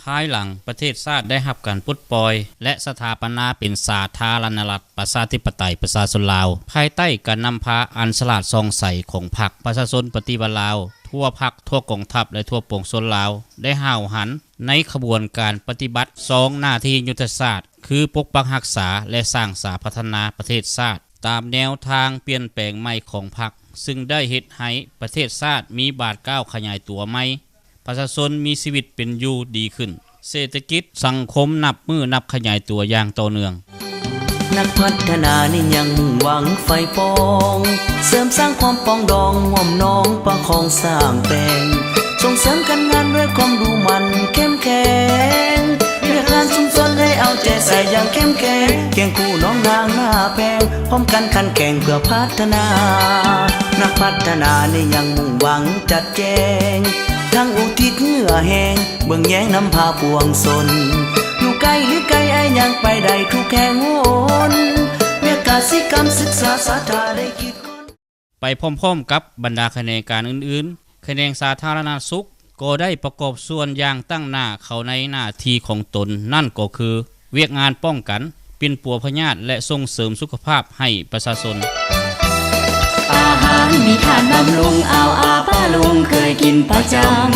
ພາຍຫຼັງປະເທດຊາດໄດ້ຮັບການປົດປ່ອຍ ແລະ ສະຖາປະນາເປັນສາທາລະນະລັດ ປະຊາທິປະໄຕ ປະຊາຊົນລາວ ພາຍໃຕ້ການນຳພາອັນສະຫຼາດສ່ອງໃສຂອງພັກ, ປະຊາຊົນປະຕິວັດລາວ ທົ່ວພັກ, ທົ່ວກອງທັບ ແລະ ທົ່ວປວງຊົນລາວ ໄດ້ຫ້າວຫັນໃນຂະບວນການປະຕິບັດສອງໜ້າທີ່ຍຸດທະສາດ ຄື ປົກປັກຮັກສາ ແລະ ສ້າງສາພັດທະນາປະເທດຊາດ ຕາມແນວທາງປ່ຽນແປງໃໝ່ຂອງພັກ, ຊຶ່ງໄດ້ເຮັດໃຫ້ປະເທດຊາດມີບາດກ້າວຂະຫຍາຍຕົວໃໝ່, ປະຊາຊົນມີຊີວິດເປັນຢູ່ດີຂຶ້ນ, ເສດຖະກິດສັງຄົມນັບມື້ນັບຂະຫຍາຍຕົວຢ່າງຕໍ່ເນື່ອງ. ນັກພັດທະນານີ້ຍັງມຸ່ງຫວັງໃຝ່ປອງ ເສີມສ້າງຄວາມປອງດອງ ຮ່ວມນ້ອມປະຄອງສ້າງແຕ່ງ ສົ່ງເສີມການງານດ້ວຍຄວາມດຸໝັ່ນເຂັ້ມແຂງ ວຽກງານຊຸມຊົນໃຫ້ເອົາໃຈໃສ່ຢ່າງເຂັ້ມແຂງ ຄຽງຄູ່ນ້ອງນາງໜ້າແພງ ພ້ອມກັນຂັນແຂງເພື່ອພັດທະນາ. ນັກພັດທະນານີ້ຍັງມຸ່ງຫວັງຈັດແຈງ ທັງອຸທິດເຫື່ອແຮງ ເບິ່ງແຍງນຳພາປວງຊົນ ຢູ່ໃກ້ຫຼືໄກອ້າຍຍ່າງໄປໄດ້ທຸກແຫ່ງຫົນ ວຽກກະສິກຳສຶກສາສາທາໄດ້ຄິດຄົ້ນ. ໄປພ້ອມໆກັບບັນດາຂະແໜງການອື່ນໆ, ຂະແໜງສາທາລະນະສຸກກໍໄດ້ປະກອບສ່ວນຢ່າງຕັ້ງໜ້າເຂົ້າໃນໜ້າທີ່ຂອງຕົນ, ນັ້ນກໍຄືວຽກງານປ້ອງກັນ, ປິ່ນປົວພະຍາດ ແລະ ສົ່ງເສີມສຸຂະພາບໃຫ້ປະຊາຊົນ. ອາຫານມີທາດບຳລຸງ ອາວອາປ້າລຸງເຄີຍກິນປະຈຳ,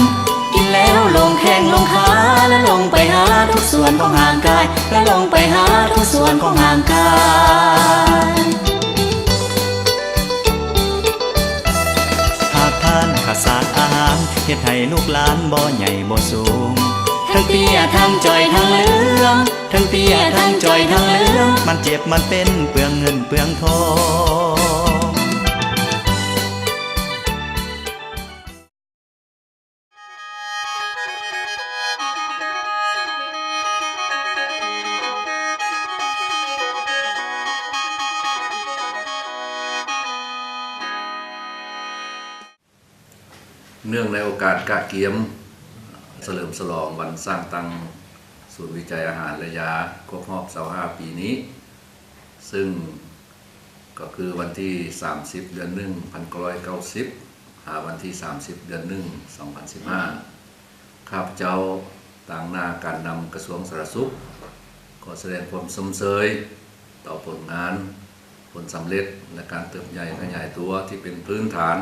ກິນແລ້ວລົງແຂ້ງລົງຂາ ແລະ ລົງໄປຫາທຸກສ່ວນຂອງຮ່າງກາຍ ແລະ ລົງໄປຫາທຸກສ່ວນຂອງຮ່າງກາຍ. ທາດທານຂ້າສານອາຫານ ເຮັດໃຫ້ລູກຫຼານບໍ່ໃຫຍ່ບໍ່ສູງ ທັງເຕ້ຍທັງຈ່ອຍທັງເຫຼືອງ ທັງເຕ້ຍທັງຈ່ອຍທັງເຫຼືອງ ມັນເຈັບມັນເປັນເປືອງເງິນເປືອງທອງ. ເນື່ອງໃນໂອກາດກະກຽມສະເຫຼີມສະຫຼອງວັນສ້າງຕັ້ງສູນວິໄຈອາຫານ ແລະ ຢາ ຄົບຮອບຊາວຫ້າປີນີ້, ຊຶ່ງກໍຄືວັນທີສາມສິບ ເດືອນໜຶ່ງ ພັນເກົ້າຮ້ອຍເກົ້າສິບ ຫາວັນທີສາມສິບ ເດືອນໜຶ່ງ ສອງພັນສິບຫ້າ ຂ້າພະເຈົ້າ ຕາງໜ້າການນຳກະຊວງສາທາລະນະສຸກ ຂໍສະແດງຄວາມຊົມເຊີຍຕໍ່ຜົນງານ, ຜົນສຳເລັດ ແລະ ການເຕີບໃຫຍ່ຂະຫຍາຍຕົວທີ່ເປັນພື້ນຖານ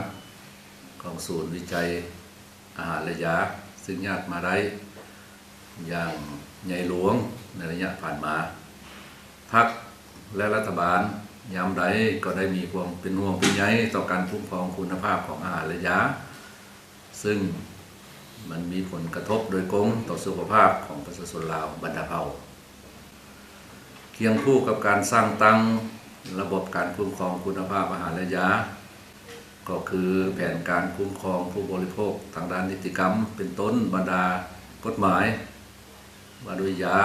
ຂອງສູນວິໄຈອາຫານ ແລະ ຢາ ຊຶ່ງຍາດມາໄດ້ຢ່າງໃຫຍ່ຫຼວງໃນໄລຍະຜ່ານມາ. ພັກ ແລະ ລັດຖະບານຍາມໃດກໍໄດ້ມີຄວາມເປັນຫ່ວງເປັນໃຍຕໍ່ການຄຸ້ມຄອງຄຸນນະພາບຂອງອາຫານ ແລະ ຢາ ຊຶ່ງມັນມີຜົນກະທົບໂດຍກົງຕໍ່ສຸຂະພາບຂອງປະຊາຊົນລາວບັນດາເຜົ່າ. ຄຽງຄູ່ກັບການສ້າງຕັ້ງລະບົບການຄຸ້ມຄອງຄຸນນະພາບອາຫານ ແລະ ຢາ ກໍຄືແຜນການຄຸ້ມຄອງຜູ້ບໍລິໂພກທາງດ້ານນິຕິກຳ ເປັນຕົ້ນບັນດາກົດໝາຍວ່າດ້ວຍຢາ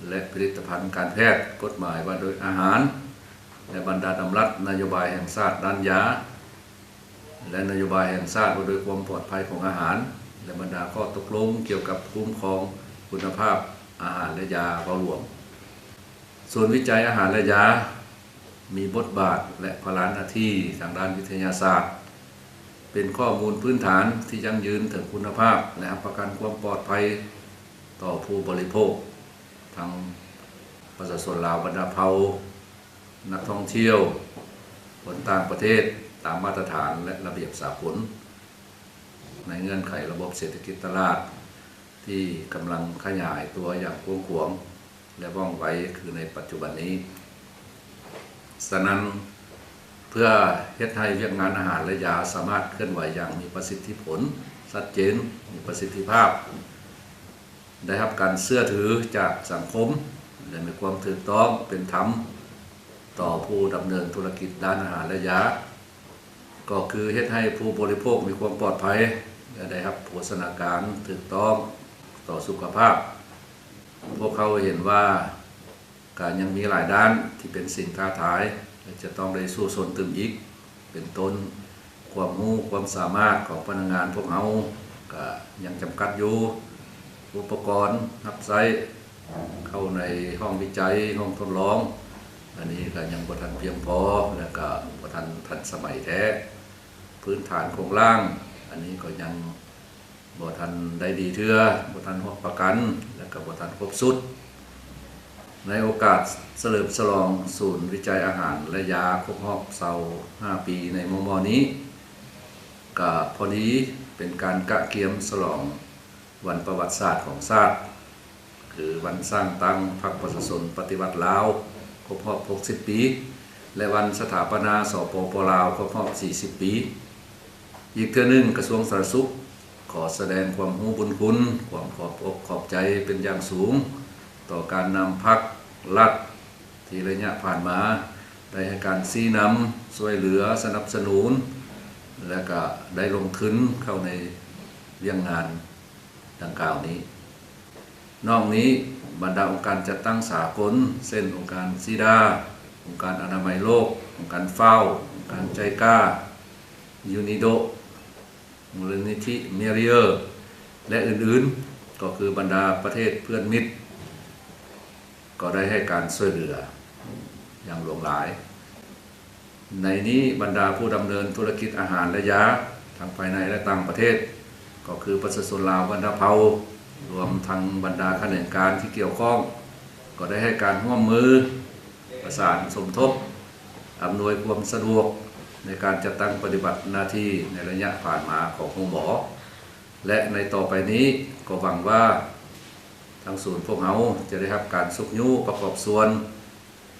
ແລະ ຜະລິດຕະພັນການແພດ, ກົດໝາຍວ່າດ້ວຍອາຫານ ແລະ ບັນດາດຳລັດນະໂຍບາຍແຫ່ງຊາດດ້ານຢາ ແລະ ນະໂຍບາຍແຫ່ງຊາດວ່າດ້ວຍຄວາມປອດໄພຂອງອາຫານ ແລະ ບັນດາຂໍ້ຕົກລົງກ່ຽວກັບຄຸ້ມຄອງຄຸນນະພາບອາຫານ ແລະ ຢາເວົ້າລວມ. ສູນວິໄຈອາຫານ ແລະ ຢາ ມີບົດບາດ ແລະ ພາລະໜ້າທີ່ທາງດ້ານວິທະຍາສາດ ເປັນຂໍ້ມູນພື້ນຖານທີ່ຢັ້ງຢືນເຖິງຄຸນນະພາບ ແລະ ຮັບປະກັນຄວາມປອດໄພຕໍ່ຜູ້ບໍລິໂພກ ທັງປະຊາຊົນລາວບັນດາເຜົ່າ, ນັກທ່ອງທ່ຽວ, ຄົນຕ່າງປະເທດ ຕາມມາດຕະຖານ ແລະ ລະບຽບສາກົນ ໃນເງື່ອນໄຂລະບົບເສດຖະກິດຕະຫຼາດທີ່ກຳລັງຂະຫຍາຍຕົວຢ່າງກວ້າງຂວາງ ແລະ ວ່ອງໄວຄືໃນປັດຈຸບັນນີ້. ສະນັ້ນ, ເພື່ອເຮັດໃຫ້ວຽກງານອາຫານ ແລະ ຢາສາມາດເຄື່ອນໄຫວຢ່າງມີປະສິດທິຜົນ, ຊັດເຈນ, ມີປະສິດທິພາບ, ໄດ້ຮັບການເຊື່ອຖືຈາກສັງຄົມ ແລະ ມີຄວາມຖືກຕ້ອງເປັນທຳຕໍ່ຜູ້ດຳເນີນທຸລະກິດດ້ານອາຫານ ແລະ ຢາ, ກໍຄືເຮັດໃຫ້ຜູ້ບໍລິໂພກມີຄວາມປອດໄພ ແລະ ໄດ້ຮັບໂພຊະນາການຖືກຕ້ອງຕໍ່ສຸຂະພາບ. ພວກເຮົາເຫັນວ່າ ກະຍັງມີຫຼາຍດ້ານທີ່ເປັນສິ່ງທ້າທາຍ ແລະ ຈະຕ້ອງໄດ້ສູ້ຊົນຕື່ມອີກ, ເປັນຕົ້ນ ຄວາມຮູ້ຄວາມສາມາດຂອງພະນັກງານພວກເຮົາກະຍັງຈຳກັດຢູ່, ອຸປະກອນຮັບໃຊ້ເຂົ້າໃນຫ້ອງວິໄຈ, ຫ້ອງທົດລອງ ອັນນີ້ກະຍັງບໍ່ທັນພຽງພໍ ແລະ ກະບໍ່ທັນທັນສະໄໝແທ້. ພື້ນຖານໂຄງລ່າງ ອັນນີ້ກໍຍັງ ບໍ່ທັນໄດ້ດີເທື່ອ, ບໍ່ທັນຮອບປະກັນ ແລະ ກໍບໍ່ທັນຄົບຊຸດ. ໃນໂອກາດສະເຫຼີມສະຫຼອງສູນວິໄຈອາຫານ ແລະ ຢາຄົບຮອບຊາວຫ້າປີໃນມໍ່ໆນີ້ ກະພໍດີເປັນການກະກຽມສະຫຼອງວັນປະຫວັດສາດຂອງຊາດ ຄືວັນສ້າງຕັ້ງພັກປະຊາຊົນປະຕິວັດລາວຄົບຮອບຫົກສິບປີ ແລະ ວັນສະຖາປະນາ ສປປ ລາວ ຄົບຮອບສີ່ສິບປີ. ອີກເທື່ອໜຶ່ງ, ກະຊວງສາທາລະນະສຸກຂໍສະແດງຄວາມຮູ້ບຸນຄຸນ, ຄວາມຂອບອົກຂອບໃຈເປັນຢ່າງສູງຕໍ່ການນຳພັກລັດທີ່ໄລຍະຜ່ານມາໄດ້ໃຫ້ການຊີ້ນຳ, ຊ່ວຍເຫຼືອ, ສະໜັບສະໜູນ ແລະ ກະໄດ້ລົງທຶນເຂົ້າໃນວຽກງານ ດັ່ງກ່າວນີ້. ນອກນີ້, ບັນດາອົງການຈັດຕັ້ງສາກົນ ເຊັ່ນ ອົງການຊີດາ, ອົງການອະນາໄມໂລກ, ອົງການເຟາ, ອົງການໄຈກາ, ຢູນີໂດ, ມູນນິທິເມເຣຍ ແລະ ອື່ນໆ, ກໍຄືບັນດາປະເທດເພື່ອນມິດ ກໍໄດ້ໃຫ້ການຊ່ວຍເຫຼືອຢ່າງຫຼວງຫຼາຍ. ໃນນີ້ບັນດາຜູ້ດຳເນີນທຸລະກິດອາຫານ ແລະ ຢາ ທັງພາຍໃນ ແລະ ຕ່າງປະເທດ ກໍຄືປະຊາຊົນລາວບັນດາເຜົ່າ ລວມທັງບັນດາຂະແໜງການທີ່ກ່ຽວຂ້ອງ ກໍໄດ້ໃຫ້ການຮ່ວມມື ປະສານສົມທົບ ອຳນວຍຄວາມສະດວກໃນການຈັດຕັ້ງປະຕິບັດໜ້າທີ່ໃນໄລຍະຜ່ານມາຂອງໂຮງໝໍ ແລະ ໃນຕໍ່ໄປນີ້ກໍຫວັງວ່າ ທາງສູນພວກເຮົາຈະໄດ້ຮັບການຊຸກຍູ້ປະກອບສ່ວນ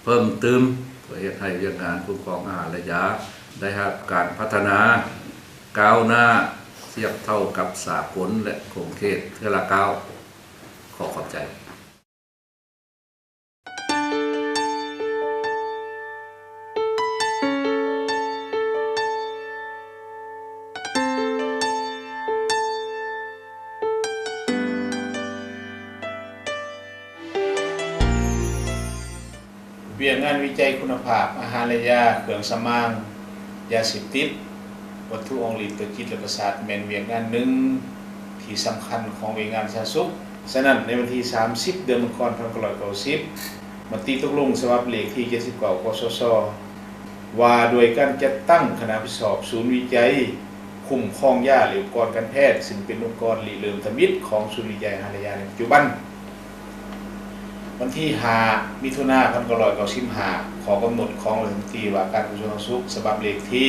ເພີ່ມຕື່ມ ເພື່ອເຮັດໃຫ້ວຽກງານຄຸ້ມຄອງອາຫານ ແລະ ຢາໄດ້ຮັບການພັດທະນາກ້າວໜ້າທຽບເທົ່າກັບສາກົນ ແລະ ຂົງເຂດເທື່ອລະກ້າວ. ຂໍຂອບໃຈ. ວຽກງານວິໄຈຄຸນນະພາບອາຫານ ແລະ ຢາ, ເຄື່ອງສຳອາງ, ຢາເສບຕິດ, ວັດຖຸອອກລິດຕໍ່ຈິດ ແລະ ປະສາດ ແມ່ນວຽກງານໜຶ່ງທີ່ສຳຄັນຂອງວຽກງານສາທາລະນະສຸກ. ສະນັ້ນ, ໃນວັນທີສາມສິບ ເດືອນມັງກອນ ພັນເກົ້າຮ້ອຍເກົ້າສິບ, ມະຕິຕົກລົງສະບັບເລກທີເຈັດສິບເກົ້າ ກສສ ວ່າດ້ວຍການຈັດຕັ້ງຄະນະຮັບຜິດຊອບສູນວິໄຈຄຸ້ມຄອງຢາ ແລະ ອຸປະກອນການແພດ, ຊຶ່ງເປັນອົງກອນລິເລີ່ມທຳອິດຂອງສູນວິໄຈອາຫານ ແລະ ຢາໃນປັດຈຸບັນ. ວັນທີຫ້າ ມິຖຸນາ ພັນເກົ້າຮ້ອຍເກົ້າສິບຫ້າ, ຂໍ້ກຳນົດຂອງລັດຖະມົນຕີວ່າການກະຊວງສາທາລະນະສຸກ ສະບັບເລກທີ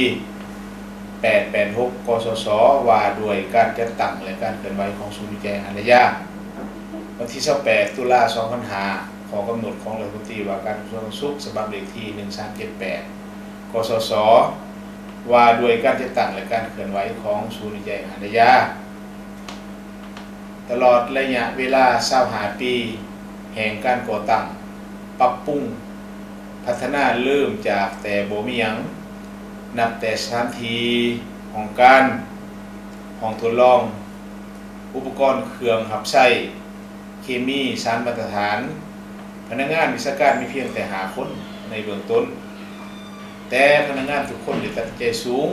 ແປດແປດຫົກ ກສສ ວ່າດ້ວຍການຈັດຕັ້ງ ແລະ ການເຄື່ອນໄຫວຂອງສູນວິໄຈອາຫານ ແລະ ຢາ. ວັນທີຊາວແປດ ຕຸລາ ສອງພັນຫ້າ, ຂໍ້ກຳນົດຂອງລັດຖະມົນຕີວ່າການກະຊວງສາທາລະນະສຸກ ສະບັບເລກທີໜຶ່ງສາມເຈັດແປດ ກສສ ວ່າດ້ວຍການຈັດຕັ້ງ ແລະ ການເຄື່ອນໄຫວຂອງສູນວິໄຈອາຫານ ແລະ ຢາ. ຕະຫຼອດໄລຍະເວລາຊາວຫ້າປີແຫ່ງການກໍ່ຕັ້ງ, ປັບປຸງ, ພັດທະນາ ເລີ່ມຈາກແຕ່ບໍ່ມີຫຍັງ, ນັບແຕ່ສະຖານທີ່, ຫ້ອງການ, ຫ້ອງທົດລອງ, ອຸປະກອນເຄື່ອງຮັບໃຊ້, ເຄມີ, ສານມາດຕະຖານ, ພະນັກງານວິຊາການມີພຽງແຕ່ຫ້າຄົນໃນເບື້ອງຕົ້ນ, ແຕ່ພະນັກງານທຸກຄົນໄດ້ຕັດໃຈສູງ,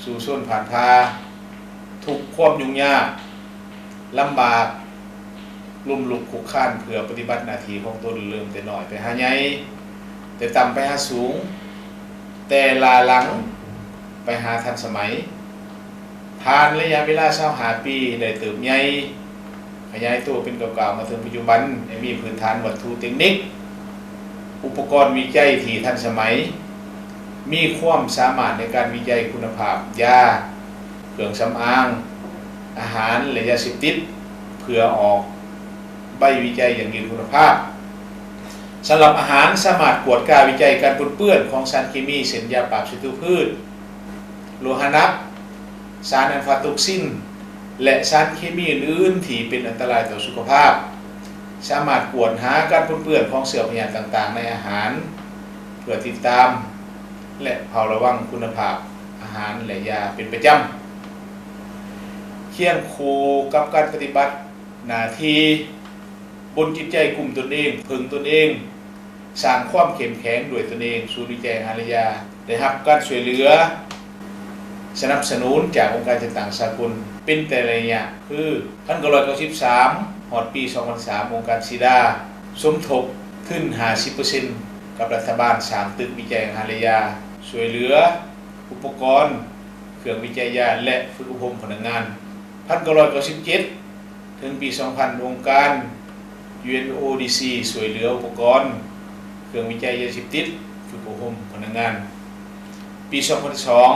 ສູ້ຊົນຜ່ານຜ່າທຸກຄວາມຫຍຸ້ງຍາກ, ລຳບາກ, ລົ້ມລຸກຄຸກຄານ ເພື່ອປະຕິບັດໜ້າທີ່ຂອງຕົນ ເລີ່ມແຕ່ນ້ອຍໄປຫາໃຫຍ່, ແຕ່ຕ່ຳໄປຫາສູງ, ແຕ່ລ້າຫຼັງໄປຫາທັນສະໄໝ. ຜ່ານໄລຍະເວລາຊາວຫ້າປີ ໄດ້ເຕີບໃຫຍ່ ຂະຫຍາຍໂຕເປັນກ້າວໆມາເຖິງປັດຈຸບັນ, ໄດ້ມີພື້ນຖານວັດຖຸເຕັກນິກ, ອຸປະກອນວິໄຈທີ່ທັນສະໄໝ, ມີຄວາມສາມາດໃນການວິໄຈຄຸນນະພາບຢາ, ເຄື່ອງສຳອາງ, ອາຫານ ແລະ ຢາເສບຕິດ ເພື່ອອອກໃບວິໄຈຢັ້ງຢືນຄຸນນະພາບ. ສຳລັບອາຫານ, ສາມາດກວດກາວິໄຈການປົນເປື້ອນຂອງສານເຄມີ ເຊັ່ນ ຢາປາບສັດຕູພືດ, ໂລຫະໜັກ, ສານອາຟາໂຕກຊິນ ແລະ ສານເຄມີອື່ນໆທີ່ເປັນອັນຕະລາຍຕໍ່ສຸຂະພາບ, ສາມາດກວດຫາການປົນເປື້ອນຂອງເຊື້ອພະຍາດຕ່າງໆໃນອາຫານ ເພື່ອຕິດຕາມ ແລະ ເຝົ້າລະວັງຄຸນນະພາບອາຫານ ແລະ ຢາເປັນປະຈຳ. ຄຽງຄູ່ກັບການປະຕິບັດໜ້າທີ່, ບົນຈິດໃຈກຸ້ມຕົນເອງ, ເພິ່ງຕົນເອງ, ສ້າງຄວາມເຂັ້ມແຂງດ້ວຍຕົນເອງ, ສູນວິໄຈອາຫານ ແລະ ຢາ ໄດ້ຮັບການຊ່ວຍເຫຼືອສະໜັບສະໜູນຈາກອົງການຈັດຕັ້ງສາກົນເປັນແຕ່ລະໄລຍະ ຄື ພັນເກົ້າຮ້ອຍເກົ້າສິບສາມ ຮອດປີສອງພັນສາມ ອົງການຊີດາສົມທົບທຶນຫ້າສິບເປີເຊັນກັບລັດຖະບານ ສ້າງຕຶກວິໄຈອາຫານ ແລະ ຢາ, ຊ່ວຍເຫຼືອອຸປະກອນ, ເຄື່ອງວິໄຈຢາ ແລະ ຝຶກອົບຮົມພະນັກງານ. ພັນເກົ້າຮ້ອຍເກົ້າສິບເຈັດ ເຖິງປີສອງພັນ ອົງການ ຢູເອັນໂອດີຊີ ຊ່ວຍເຫຼືອອຸປະກອນເຄື່ອງວິໄຈຢາເສບຕິດ, ຝຶກອົບຮົມພະນັກງານ. ປີສອງພັນສອງ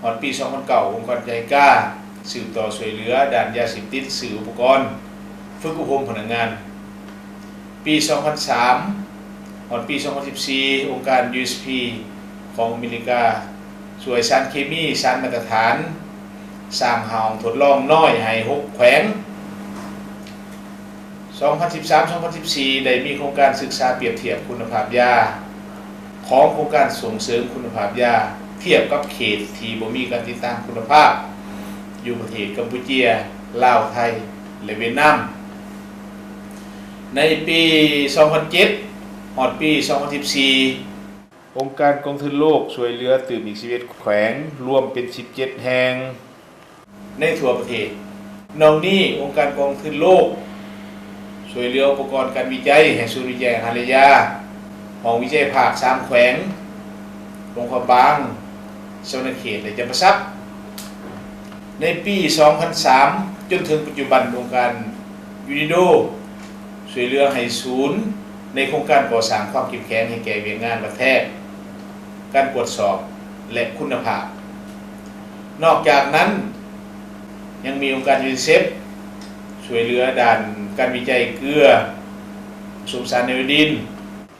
ຮອດປີສອງພັນເກົ້າ ອົງການໄຈກາ ສືບຕໍ່ຊ່ວຍເຫຼືອດ້ານຢາເສບຕິດ, ຊື້ອຸປະກອນ, ຝຶກອົບຮົມພະນັກງານ. ປີສອງພັນສາມ ຮອດປີສອງພັນສິບສີ່ ອົງການ ຢູເອສພີ ຂອງອາເມລິກາ ຊ່ວຍສານເຄມີ ສານມາດຕະຖານ ສ້າງຫ້ອງທົດລອງນ້ອຍໃຫ້ຫົກແຂວງ. ສອງພັນສິບສາມ ສອງພັນສິບສີ່ ໄດ້ມີໂຄງການສຶກສາປຽບທຽບຄຸນນະພາບຢາ ຂອງໂຄງການສົ່ງເສີມຄຸນນະພາບຢາ ທຽບກັບເຂດທີ່ບໍ່ມີການຕິດຕາມຄຸນນະພາບ ຢູ່ປະເທດກຳປູເຈຍ, ລາວ, ໄທ ແລະ ຫວຽດນາມ. ໃນປີສອງພັນເຈັດ ຮອດປີສອງພັນສິບສີ່ ອົງການກອງທຶນໂລກຊ່ວຍເຫຼືອຕື່ມອີກສິບເອັດແຂວງ, ລວມເປັນສິບເຈັດແຫ່ງໃນທົ່ວປະເທດ. ນອກນີ້, ອົງການກອງທຶນໂລກຊ່ວຍເຫຼືອອຸປະກອນການວິໄຈໃຫ້ສູນວິໄຈອາຫານ ແລະ ຢາ, ຫ້ອງວິໄຈພາກສາມແຂວງ, ຫຼວງພະບາງ, ສະຫວັນນະເຂດ ແລະ ຈຳປາສັກ. ໃນປີສອງພັນສາມ ຈົນເຖິງປັດຈຸບັນ, ອົງການຢູນິໂດ ຊ່ວຍເຫຼືອໃຫ້ສູນໃນໂຄງການກໍ່ສ້າງຄວາມເຂັ້ມແຂງໃຫ້ແກ່ວຽກງານວັດແທກ, ການກວດສອບ ແລະ ຄຸນນະພາບ. ນອກຈາກນັ້ນ, ຍັງມີອົງການຢູນິເຊັບ ຊ່ວຍເຫຼືອດ້ານການວິໄຈເກືອ ປະສົມສານໄອໂອດີນ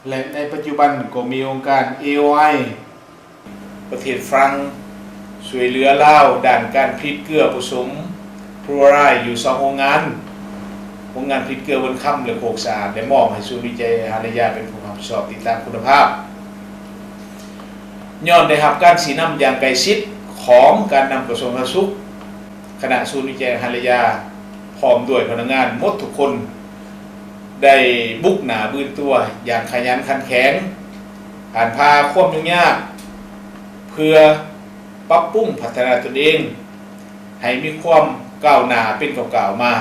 ແລະ ໃນປັດຈຸບັນກໍມີອົງການ ເອໂອໄອ ປະເທດຝຣັ່ງ ຊ່ວຍເຫຼືອລາວດ້ານການຜະລິດເກືອປະສົມຟລູອໍຣາຍຢູ່ສອງໂຮງງານ, ໂຮງງານຜະລິດເກືອເວີນຄຳ ແລະ ໂຄກສະອາດ ໄດ້ມອບໃຫ້ສູນວິໄຈອາຫານ ແລະ ຢາເປັນຜູ້ຮັບຜິດຊອບຕິດຕາມຄຸນນະພາບ. ຍ້ອນໄດ້ຮັບການຊີ້ນຳຢ່າງໃກ້ຊິດຂອງການນຳກະຊວງສາທາລະນະສຸກ, ຄະນະສູນວິໄຈອາຫານ ແລະ ຢາ ພ້ອມດ້ວຍພະນັກງານໝົດທຸກຄົນ ໄດ້ບຸກໜ້າບືນຕົວຢ່າງຂະຫຍັນຂັນແຂງ, ຜ່ານຜ່າຄວາມຫຍຸ້ງຍາກ ເພື່ອປັບປຸງພັດທະນາຕົນເອງໃຫ້ມີຄວາມກ້າວໜ້າເປັນກ້າວໆມາ,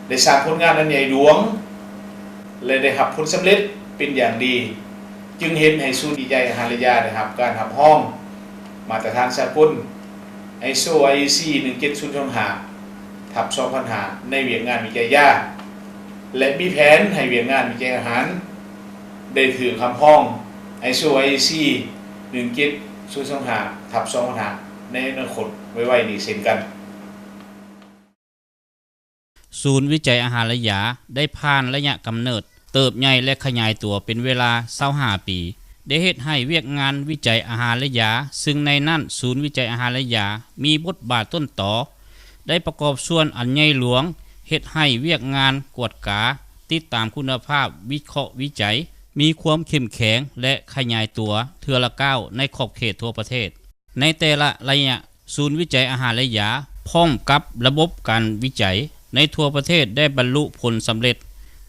ໄດ້ສ້າງຜົນງານອັນໃຫຍ່ຫຼວງ ແລະ ໄດ້ຮັບຜົນສຳເລັດເປັນຢ່າງດີ, ຈຶ່ງເຮັດໃຫ້ສູນວິໄຈອາຫານ ແລະ ຢາ ໄດ້ຮັບການຮັບຮອງມາດຕະຖານສາກົນ ໄອໂຊ ໄອອີຊີ ໜຶ່ງເຈັດສູນສອງຫ້າ ທັບ ສອງພັນຫ້າ ໃນວຽກງານວິໄຈຢາ ແລະ ມີແຜນໃຫ້ວຽກງານວິໄຈອາຫານໄດ້ຖືກຮັບຮອງ ໄອໂຊ ໄອອີຊີ ໜຶ່ງເຈັດສູນສອງຫ້າ ທັບ ສອງພັນຫ້າ ໃນອະນາຄົດໄວໆນີ້ເຊັ່ນກັນ. ສູນວິໄຈອາຫານ ແລະ ຢາ ໄດ້ຜ່ານໄລຍະກຳເນີດ ເຕີບໃຫຍ່ ແລະ ຂະຫຍາຍຕົວເປັນເວລາຊາວຫ້າປີ, ໄດ້ເຮັດໃຫ້ວຽກງານວິໄຈອາຫານ ແລະ ຢາ, ຊຶ່ງໃນນັ້ນສູນວິໄຈອາຫານ ແລະ ຢາ ມີບົດບາດຕົ້ນຕໍ, ໄດ້ປະກອບສ່ວນອັນໃຫຍ່ຫຼວງ ເຮັດໃຫ້ວຽກງານກວດກາ, ຕິດຕາມຄຸນນະພາບ, ວິເຄາະວິໄຈ ມີຄວາມເຂັ້ມແຂງ ແລະ ຂະຫຍາຍຕົວເທື່ອລະກ້າວໃນຂອບເຂດທົ່ວປະເທດ. ໃນແຕ່ລະໄລຍະ, ສູນວິໄຈອາຫານ ແລະ ຢາ ພ້ອມກັບລະບົບການວິໄຈໃນທົ່ວປະເທດ ໄດ້ບັນລຸຜົນສຳເລັດ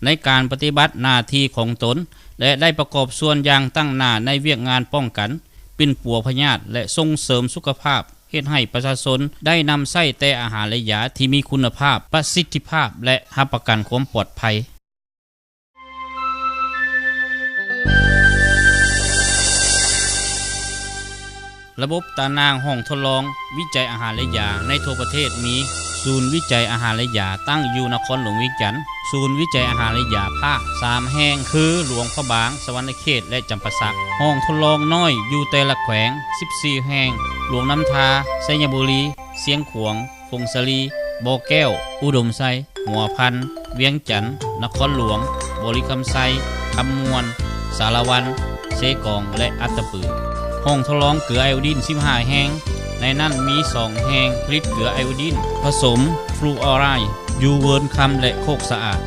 ໃນການປະຕິບັດໜ້າທີ່ຂອງຕົນ ແລະ ໄດ້ປະກອບສ່ວນຢ່າງຕັ້ງໜ້າໃນວຽກງານປ້ອງກັນ, ປິ່ນປົວພະຍາດ ແລະ ສົ່ງເສີມສຸຂະພາບ, ເຮັດໃຫ້ປະຊາຊົນໄດ້ນຳໃຊ້ແຕ່ອາຫານ ແລະ ຢາທີ່ມີຄຸນນະພາບ, ປະສິດທິພາບ ແລະ ຮັບປະກັນຄວາມປອດໄພ. ລະບົບຕາໜ່າງຫ້ອງທົດລອງວິໄຈອາຫານ ແລະ ຢາໃນທົ່ວປະເທດມີ ສູນວິໄຈອາຫານ ແລະ ຢາ ຕັ້ງຢູ່ນະຄອນຫຼວງວຽງຈັນ, ສູນວິໄຈອາຫານ ແລະ ຢາພາກສາມແຫ່ງ ຄື ຫຼວງພະບາງ, ສະຫວັນນະເຂດ ແລະ ຈຳປາສັກ, ຫ້ອງທົດລອງນ້ອຍຢູ່ແຕ່ລະແຂວງສິບສີ່ແຫ່ງ, ຫຼວງນ້ຳທາ, ໄຊຍະບູລີ, ຊຽງຂວາງ, ຜົ້ງສາລີ, ບໍ່ແກ້ວ, ອຸດົມໄຊ, ຫົວພັນ, ວຽງຈັນ, ນະຄອນຫຼວງ, ບໍລິຄຳໄຊ, ຄຳມ່ວນ, ສາລະວັນ, ເຊກອງ ແລະ ອັດຕະປື. ຫ້ອງທົດລອງເກືອໄອໂອດີນສິບຫ້າແຫ່ງ, ໃນນັ້ນມີສອງແຫ່ງຜະລິດເກືອໄອໂອດີນປະສົມຟລູອໍຣາຍ ຢູ່ເວີນຄຳ ແລະ ໂຄກສະອາດ.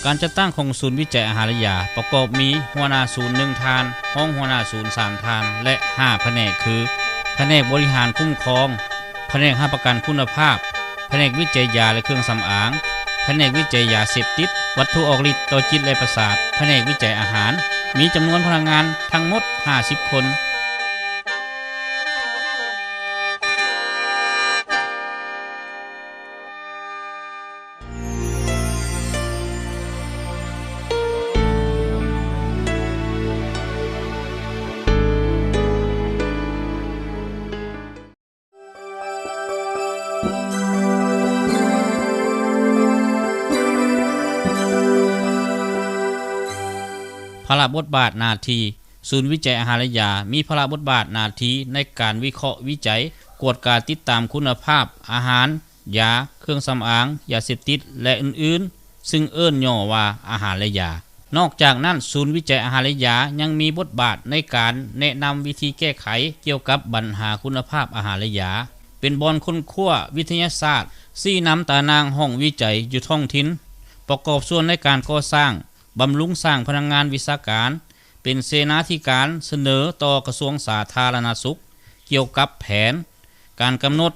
ການຈັດຕັ້ງຂອງສູນວິໄຈອາຫານ ແລະ ຢາ ປະກອບມີຫົວໜ້າສູນໜຶ່ງທ່ານ, ຮອງຫົວໜ້າສູນສາມທ່ານ ແລະ ຫ້າພະແນກ ຄື ພະແນກບໍລິຫານຄຸ້ມຄອງ, ພະແນກຮັບປະກັນຄຸນນະພາບ, ພະແນກວິໄຈຢາ ແລະ ເຄື່ອງສຳອາງ, ພະແນກວິໄຈຢາເສບຕິດ, ວັດຖຸອອກລິດຕໍ່ຈິດ ແລະ ປະສາດ, ພະແນກວິໄຈອາຫານ, ມີຈຳນວນພະນັກງານທັງໝົດຫ້າສິບຄົນ. ໃ ພາລະບົດບາດໜ້າທີ່ ສູນວິໄຈອາຫານ ແລະ ຢາ ມີພາລະບົດບາດໜ້າທີ່ໃນການວິເຄາະ, ວິໄຈ, ກວດກາ, ຕິດຕາມຄຸນນະພາບອາຫານ, ຢາ, ເຄື່ອງສຳອາງ, ຢາເສບຕິດ ແລະ ອື່ນໆ, ຊຶ່ງເອີ້ນຫຍໍ້ວ່າອາຫານ ແລະ ຢາ. ນອກຈາກນັ້ນ, ສູນວິໄຈອາຫານ ແລະ ຢາ ຍັງມີບົດບາດໃນການແນະນຳວິທີແກ້ໄຂກ່ຽວກັບບັນຫາຄຸນນະພາບອາຫານ ແລະ ຢາ, ເປັນບ່ອນຄົ້ນຄວ້າວິທະຍາສາດ, ຊີ້ນຳຕາໜ່າງຫ້ອງວິໄຈຢູ່ທ້ອງຖິ່ນ, ປະກອບສ່ວນໃນການກໍ່ສ້າງ, ບຳລຸງສ້າງພະນັກງານວິຊາການ, ເປັນເສນາທິການສະເໜີຕໍ່ກະຊວງສາທາລະນະສຸກ ກ່ຽວກັບແຜນ, ການກຳນົດ,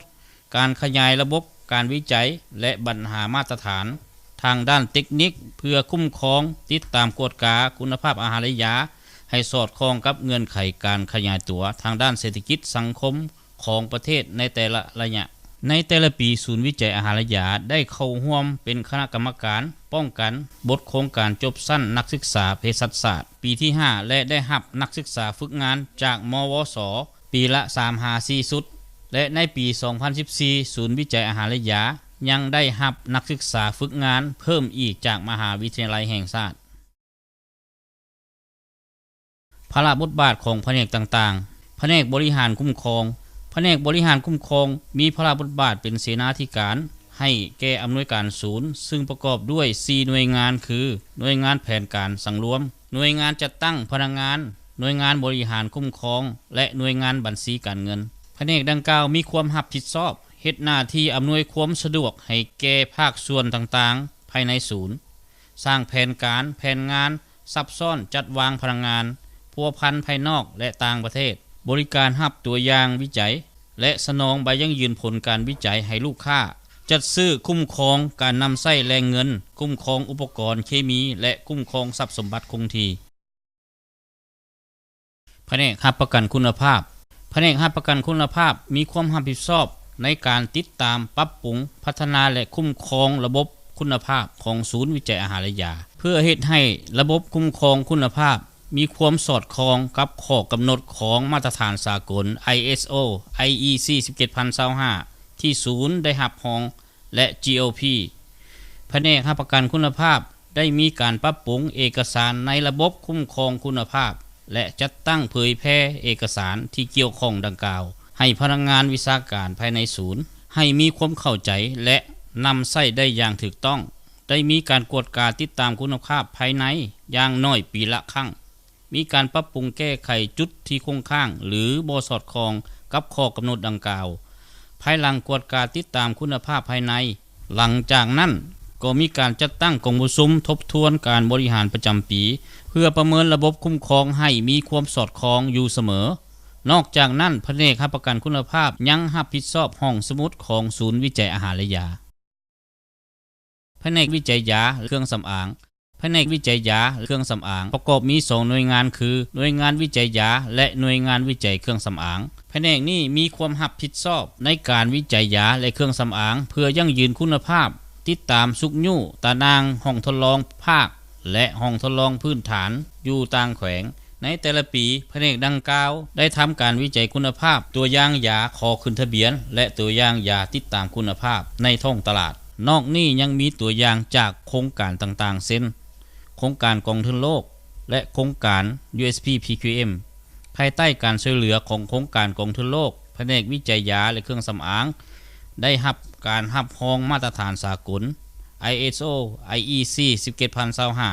ການຂະຫຍາຍລະບົບການວິໄຈ ແລະ ບັນຫາມາດຕະຖານທາງດ້ານເຕັກນິກ ເພື່ອຄຸ້ມຄອງ, ຕິດຕາມ, ກວດກາຄຸນນະພາບອາຫານ ແລະ ຢາ ໃຫ້ສອດຄ່ອງກັບເງື່ອນໄຂການຂະຫຍາຍຕົວທາງດ້ານເສດຖະກິດສັງຄົມ ຂອງປະເທດໃນແຕ່ລະໄລຍະ. ໃນແຕ່ລະປີ, ສູນວິໄຈອາຫານ ແລະ ຢາ ໄດ້ເຂົ້າຮ່ວມເປັນຄະນະກຳມະການປ້ອງກັນບົດໂຄງການຈົບຊັ້ນນັກສຶກສາເພສັດສາດປີທີຫ້າ ແລະ ໄດ້ຮັບນັກສຶກສາຝຶກງານຈາກ ມວສ ປີລະສາມຫາສີ່ຊຸດ ແລະ ໃນປີສອງພັນສິບສີ່ ສູນວິໄຈອາຫານ ແລະ ຢາ ຍັງໄດ້ຮັບນັກສຶກສາຝຶກງານເພີ່ມອີກຈາກມະຫາວິທະຍາໄລແຫ່ງຊາດ. ພາລະບົດບາດຂອງພະແນກຕ່າງໆ. ພະແນກບໍລິຫານຄຸ້ມຄອງ. ພະແນກບໍລິຫານຄຸ້ມຄອງມີພາລະບົດບາດເປັນເສນາທິການໃຫ້ແກ່ອຳນວຍການສູນ, ຊຶ່ງປະກອບດ້ວຍສີ່ໜ່ວຍງານຄື ໜ່ວຍງານແຜນການສັງລວມ, ໜ່ວຍງານຈັດຕັ້ງພະນັກງານ, ໜ່ວຍງານບໍລິຫານຄຸ້ມຄອງ ແລະ ໜ່ວຍງານບັນຊີການເງິນ. ພະແນກດັ່ງກ່າວມີຄວາມຮັບຜິດຊອບ ເຮັດໜ້າທີ່ອຳນວຍຄວາມສະດວກໃຫ້ແກ່ພາກສ່ວນຕ່າງໆພາຍໃນສູນ, ສ້າງແຜນການ, ແຜນງານ, ຊັບຊ້ອນ, ຈັດວາງພະນັກງານ, ພົວພັນພາຍນອກ ແລະ ຕ່າງປະເທດ, ບໍລິການຮັບຕົວຢ່າງວິໄຈ ແລະ ສະໜອງໃບຢັ້ງຢືນຜົນການວິໄຈໃຫ້ລູກຄ້າ, ຈັດຊື້, ຄຸ້ມຄອງການນຳໃຊ້ແຫຼ່ງເງິນ, ຄຸ້ມຄອງອຸປະກອນເຄມີ ແລະ ຄຸ້ມຄອງຊັບສົມບັດຄົງທີ່. ພະແນກຮັບປະກັນຄຸນນະພາບ. ພະແນກຮັບປະກັນຄຸນນະພາບມີຄວາມຮັບຜິດຊອບໃນການຕິດຕາມ, ປັບປຸງ, ພັດທະນາ ແລະ ຄຸ້ມຄອງລະບົບຄຸນນະພາບຂອງສູນວິໄຈອາຫານ ແລະ ຢາ ເພື່ອເຮັດໃຫ້ລະບົບຄຸ້ມຄອງຄຸນນະພາບມີຄວາມສອດຄ່ອງກັບຂໍ້ກຳນົດຂອງມາດຕະຖານສາກົນ ໄອເອສໂອ ໄອອີຊີ ສິບເຈັດພັນຊາວຫ້າ ທີ່ສູນໄດ້ຮັບຮອງ ແລະ ຈີໂອພີ. ພະແນກຮັບປະກັນຄຸນນະພາບໄດ້ມີການປັບປຸງເອກະສານໃນລະບົບຄຸ້ມຄອງຄຸນນະພາບ ແລະ ຈັດຕັ້ງເຜີຍແຜ່ເອກະສານທີ່ກ່ຽວຂ້ອງດັ່ງກ່າວໃຫ້ພະນັກງານວິຊາການພາຍໃນສູນ ໃຫ້ມີຄວາມເຂົ້າໃຈ ແລະ ນຳໃຊ້ໄດ້ຢ່າງຖືກຕ້ອງ. ໄດ້ມີການກວດກາຕິດຕາມຄຸນນະພາບພາຍໃນຢ່າງໜ້ອຍປີລະຄັ້ງ. ມີການປັບປຸງແກ້ໄຂຈຸດທີ່ຄົງຄ້າງ ຫຼື ບໍ່ສອດຄ່ອງກັບຂໍ້ກຳນົດດັ່ງກ່າວ. ພາຍຫຼັງກວດກາຕິດຕາມຄຸນນະພາບພາຍໃນ, ຫຼັງຈາກນັ້ນກໍມີການຈັດຕັ້ງກອງປະຊຸມທົບທວນການບໍລິຫານປະຈຳປີ ເພື່ອປະເມີນລະບົບຄຸ້ມຄອງໃຫ້ມີຄວາມສອດຄ່ອງຢູ່ສະເໝີ. ນອກຈາກນັ້ນ, ພະແນກຮັບປະກັນຄຸນນະພາບຍັງຮັບຜິດຊອບຫ້ອງສະໝຸດຂອງສູນວິໄຈອາຫານ ແລະ ຢາ. ພະແນກວິໄຈຢາ ແລະ ເຄື່ອງສຳອາງ. ພະແນກວິໄຈຢາ ແລະ ເຄື່ອງສຳອາງປະກອບມີສອງໜ່ວຍງານຄື ໜ່ວຍງານວິໄຈຢາ ແລະ ໜ່ວຍງານວິໄຈເຄື່ອງສຳອາງ. ພະແນກນີ້ມີຄວາມຮັບຜິດຊອບໃນການວິໄຈຢາ ແລະ ເຄື່ອງສຳອາງ ເພື່ອຢັ້ງຢືນຄຸນນະພາບ, ຕິດຕາມຊຸກຍູ້ຕາໜ່າງຫ້ອງທົດລອງພາກ ແລະ ຫ້ອງທົດລອງພື້ນຖານຢູ່ຕ່າງແຂວງ. ໃນແຕ່ລະປີ, ພະແນກດັ່ງກ່າວໄດ້ທຳການວິໄຈຄຸນນະພາບຕົວຢ່າງຢາຂໍຂຶ້ນທະບຽນ ແລະ ຕົວຢ່າງຢາຕິດຕາມຄຸນນະພາບໃນທ້ອງຕະຫຼາດ. ນອກນີ້ຍັງມີຕົວຢ່າງຈາກໂຄງການຕ່າງໆ ເຊັ່ນ ໂຄງການກອງທຶນໂລກ ແລະ ໂຄງການ ຢູເອສພີ ພີຄິວເອັມ. ພາຍໃຕ້ການຊ່ວຍເຫຼືອຂອງໂຄງການກອງທຶນໂລກ, ພະແນກວິໄຈຢາ ແລະ ເຄື່ອງສຳອາງ ໄດ້ຮັບການຮັບຮອງມາດຕະຖານສາກົນ ໄອເອສໂອ ໄອອີຊີ ສິບເຈັດພັນຊາວຫ້າ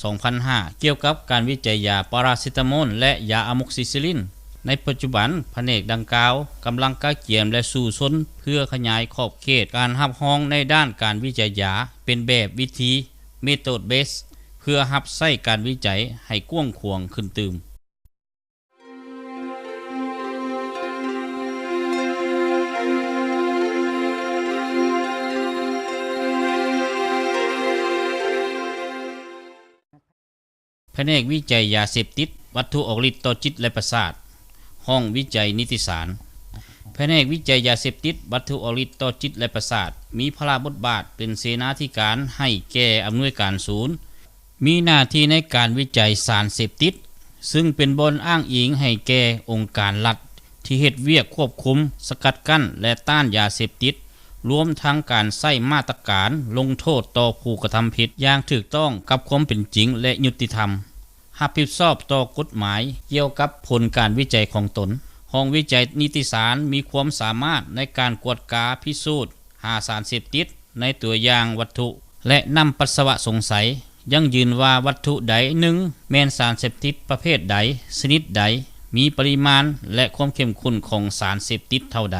ສອງພັນຫ້າ ກ່ຽວກັບການວິໄຈຢາປາຣາຊິຕາໂມນ ແລະ ຢາອາໂມກຊິຊິລິນ. ໃນປັດຈຸບັນ, ພະແນກດັ່ງກ່າວກຳລັງກະກຽມ ແລະ ສູ້ຊົນເພື່ອຂະຫຍາຍຂອບເຂດການຮັບຮອງໃນດ້ານການວິໄຈຢາເປັນແບບວິທີ method base ເພື່ອຮັບໃຊ້ການວິໄຈໃຫ້ກວ້າງຂວາງຂຶ້ນຕື່ມ. ພະແນກວິໄຈຢາເສບຕິດ, ວັດຖຸອອກລິດຕໍ່ຈິດ ແລະ ປະສາດ, ຫ້ອງວິໄຈນິຕິສານ. ພະແນກວິໄຈຢາເສບຕິດ, ວັດຖຸອອກລິດຕໍ່ຈິດ ແລະ ປະສາດ ມີພາລະບົດບາດເປັນເສນາທິການໃຫ້ແກ່ອຳນວຍການສູນ. ມີໜ້າທີ່ໃນການວິໄຈສານເສບຕິດ, ຊຶ່ງເປັນບ່ອນອ້າງອີງໃຫ້ແກ່ອົງການລັດທີ່ເຮັດວຽກຄວບຄຸມ, ສະກັດກັ້ນ ແລະ ຕ້ານຢາເສບຕິດ, ລວມທັງການໃຊ້ມາດຕະການລົງໂທດຕໍ່ຜູ້ກະທຳຜິດຢ່າງຖືກຕ້ອງກັບຄວາມເປັນຈິງ ແລະ ຍຸຕິທຳ, ຮັບຜິດຊອບຕໍ່ກົດໝາຍກ່ຽວກັບຜົນການວິໄຈຂອງຕົນ. ຫ້ອງວິໄຈນິຕິສານມີຄວາມສາມາດໃນການກວດກາພິສູດຫາສານເສບຕິດໃນຕົວຢ່າງວັດຖຸ ແລະ ນ້ຳປັດສະວະສົງໄສ, ຢັ້ງຢືນວ່າວັດຖຸໃດໜຶ່ງແມ່ນສານເສບຕິດປະເພດໃດ, ຊະນິດໃດ, ມີປະລິມານ ແລະ ຄວາມເຂັ້ມຂຸ້ນຂອງສານເສບຕິດເທົ່າໃດ.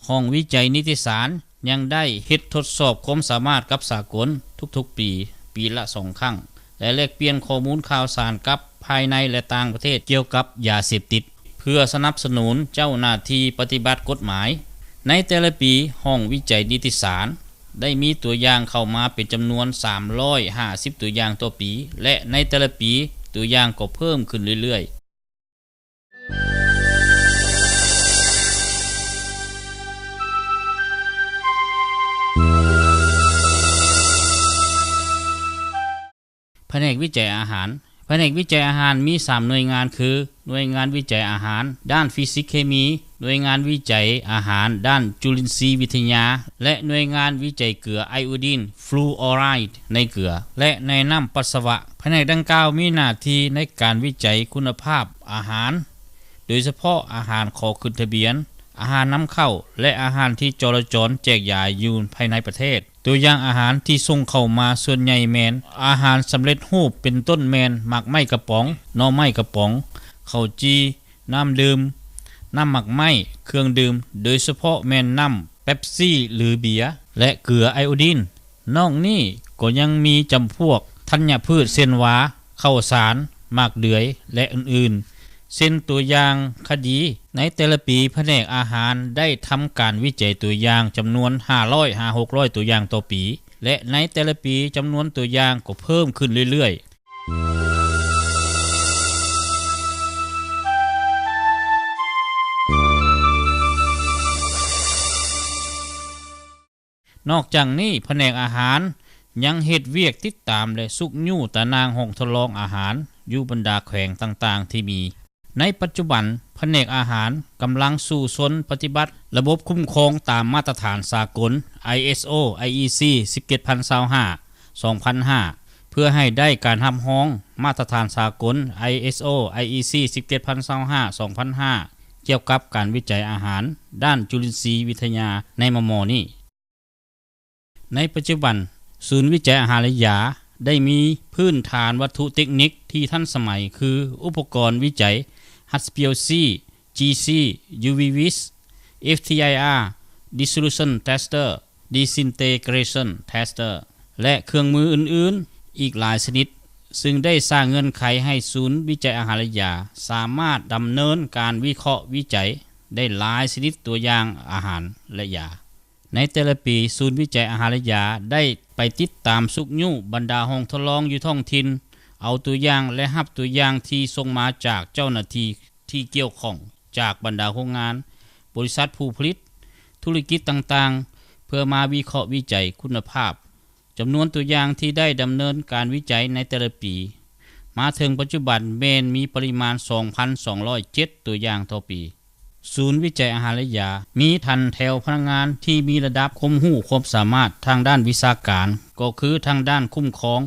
ຫ້ອງວິໄຈນິຕິສານຍັງໄດ້ເຮັດທົດສອບຄວາມສາມາດກັບສາກົນທຸກໆປີ, ປີລະສອງຄັ້ງ ແລະ ແລກປ່ຽນຂໍ້ມູນຂ່າວສານກັບພາຍໃນ ແລະ ຕ່າງປະເທດກ່ຽວກັບຢາເສບຕິດ ເພື່ອສະໜັບສະໜູນເຈົ້າໜ້າທີ່ປະຕິບັດກົດໝາຍ. ໃນແຕ່ລະປີ, ຫ້ອງວິໄຈນິຕິສານໄດ້ມີຕົວຢ່າງເຂົ້າມາເປັນຈຳນວນສາມຮ້ອຍຫ້າສິບຕົວຢ່າງຕໍ່ປີ ແລະ ໃນແຕ່ລະປີ, ຕົວຢ່າງກໍເພີ່ມຂຶ້ນເລື້ອຍໆ. ພະແນກວິໄຈອາຫານ. ພະແນກວິໄຈອາຫານມີສາມໜ່ວຍງານຄື ໜ່ວຍງານວິໄຈອາຫານດ້ານຟີຊິກເຄມີ, ໜ່ວຍງານວິໄຈອາຫານດ້ານຈຸລິນຊີວິທະຍາ ແລະ ໜ່ວຍງານວິໄຈເກືອໄອໂອດີນ ຟລູອໍຣາຍ ໃນເກືອ ແລະ ໃນນ້ຳປັດສະວະ. ພະແນກດັ່ງກ່າວມີໜ້າທີ່ໃນການວິໄຈຄຸນນະພາບອາຫານ, ໂດຍສະເພາະອາຫານຂໍຂຶ້ນທະບຽນ, ອາຫານນຳເຂົ້າ ແລະ ອາຫານທີ່ຈໍລະຈອນແຈກຢາຍຢູ່ພາຍໃນປະເທດ. ຕົວຢ່າງອາຫານທີ່ສົ່ງເຂົ້າມາສ່ວນໃຫຍ່ແມ່ນອາຫານສຳເລັດຮູບ ເປັນຕົ້ນແມ່ນໝາກໄມ້ກະປ໋ອງ, ໜໍ່ໄມ້ກະປ໋ອງ, ເຂົ້າຈີ່, ນ້ຳດື່ມ, ນ້ຳໝາກໄມ້, ເຄື່ອງດື່ມ, ໂດຍສະເພາະແມ່ນນ້ຳເປັບຊີ ຫຼື ເບຍ ແລະ ເກືອໄອໂອດີນ. ນອກນີ້ກໍຍັງມີຈຳພວກທັນຍະພືດ ເຊັ່ນວ່າ ເຂົ້າສານ, ໝາກເດືອຍ ແລະ ອື່ນໆ. ເຊັ່ນຕົວຢ່າງຄະດີ, ໃນແຕ່ລະປີ ພະແນກອາຫານໄດ້ທຳການວິໄຈຕົວຢ່າງຈຳນວນຫ້າຮ້ອຍຫາຫົກຮ້ອຍຕົວຢ່າງຕໍ່ປີ ແລະ ໃນແຕ່ລະປີ ຈຳນວນຕົວຢ່າງກໍເພີ່ມຂຶ້ນເລື້ອຍໆ. ນອກຈາກນີ້, ພະແນກອາຫານຍັງເຮັດວຽກຕິດຕາມ ແລະ ຊຸກຍູ້ຕາໜ່າງຫ້ອງທົດລອງອາຫານຢູ່ບັນດາແຂວງຕ່າງໆທີ່ມີ. ໃນປັດຈຸບັນ, ພະແນກອາຫານກຳລັງສູ້ຊົນປະຕິບັດລະບົບຄຸ້ມຄອງຕາມມາດຕະຖານສາກົນ ໄອເອສໂອ ໄອອີຊີ ສິບເຈັດພັນຊາວຫ້າ ສອງພັນຫ້າ ເພື່ອໃຫ້ໄດ້ການຮັບຮອງມາດຕະຖານສາກົນ ໄອເອສໂອ ໄອອີຊີ ສິບເຈັດພັນຊາວຫ້າ ສອງພັນຫ້າ ກ່ຽວກັບການວິໄຈອາຫານດ້ານຈຸລິນຊີວິທະຍາໃນມໍ່ໆນີ້. ໃນປັດຈຸບັນ, ສູນວິໄຈອາຫານ ແລະ ຢາ ໄດ້ມີພື້ນຖານວັດຖຸເຕັກນິກທີ່ທັນສະໄໝ ຄື ອຸປະກອນວິໄຈ ຮັດສະເປຍຊີ ຈີຊີ ຢູວີວິສ ເອັຟທີໄອອາ ດິໂຊລູຊັນເທສເຕີ ດິຊິນເທເກຣຊັນເທສເຕີ ແລະ ເຄື່ອງມືອື່ນໆອີກຫຼາຍຊະນິດ, ຊຶ່ງໄດ້ສ້າງເງື່ອນໄຂໃຫ້ສູນວິໄຈອາຫານ ແລະ ຢາ ສາມາດດຳເນີນການວິເຄາະວິໄຈໄດ້ຫຼາຍຊະນິດຕົວຢ່າງອາຫານ ແລະ ຢາ. ໃນແຕ່ລະປີ, ສູນວິໄຈອາຫານ ແລະ ຢາ ໄດ້ໄປຕິດຕາມຊຸກຍູ້ບັນດາຫ້ອງທົດລອງຢູ່ທ້ອງຖິ່ນ, ເອົາຕົວຢ່າງ ແລະ ຮັບຕົວຢ່າງທີ່ສົ່ງມາຈາກເຈົ້າໜ້າທີ່ທີ່ກ່ຽວຂ້ອງ ຈາກບັນດາໂຮງງານ, ບໍລິສັດຜູ້ຜະລິດ, ທຸລະກິດຕ່າງໆ ເພື່ອມາວິເຄາະວິໄຈຄຸນນະພາບ. ຈຳນວນຕົວຢ່າງທີ່ໄດ້ດຳເນີນການວິໄຈໃນແຕ່ລະປີ ມາເຖິງປັດຈຸບັນແມ່ນມີປະລິມານສອງພັນສອງຮ້ອຍເຈັດຕົວຢ່າງຕໍ່ປີ. ສູນວິໄຈອາຫານ ແລະ ຢາ ມີຖັນແຖວພະນັກງານທີ່ມີລະດັບຄວາມຮູ້ຄວາມສາມາດທາງດ້ານວິຊາການ, ກໍຄືທາງດ້ານຄຸ້ມຄອງ,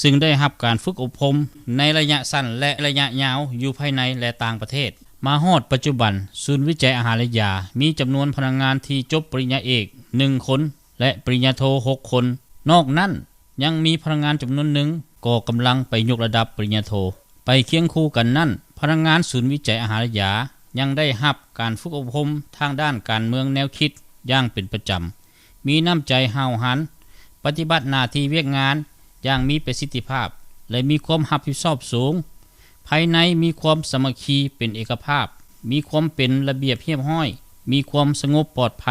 ຊຶ່ງໄດ້ຮັບການຝຶກອົບຮົມໃນໄລຍະສັ້ນ ແລະ ໄລຍະຍາວຢູ່ພາຍໃນ ແລະ ຕ່າງປະເທດ. ມາຮອດປັດຈຸບັນ, ສູນວິໄຈອາຫານ ແລະ ຢາ ມີຈຳນວນພະນັກງານທີ່ຈົບປະລິນຍາເອກ ໜຶ່ງຄົນ ແລະ ປະລິນຍາໂທ ຫົກຄົນ. ນອກນັ້ນ, ຍັງມີພະນັກງານຈຳນວນໜຶ່ງກໍກຳລັງໄປຍົກລະດັບປະລິນຍາໂທ. ໄປຄຽງຄູ່ກັນນັ້ນ, ພະນັກງານສູນວິໄຈອາຫານ ແລະ ຢາ ຍັງໄດ້ຮັບການຝຶກອົບຮົມທາງດ້ານການເມືອງແນວຄິດຢ່າງເປັນປະຈຳ, ມີນ້ຳໃຈຫ້າວຫັນ, ປະຕິບັດໜ້າທີ່ວຽກງານຢ່າງມີປະສິດທິພາບ ແລະ ມີຄວາມຮັບຜິດຊອບສູງ. ພາຍໃນມີຄວາມສາມັກຄີເປັນເອກະພາບ, ມີຄວາມເປັນລະບຽບຮຽບຮ້ອຍ, ມີຄວາມສະຫງົບປອດໄພ.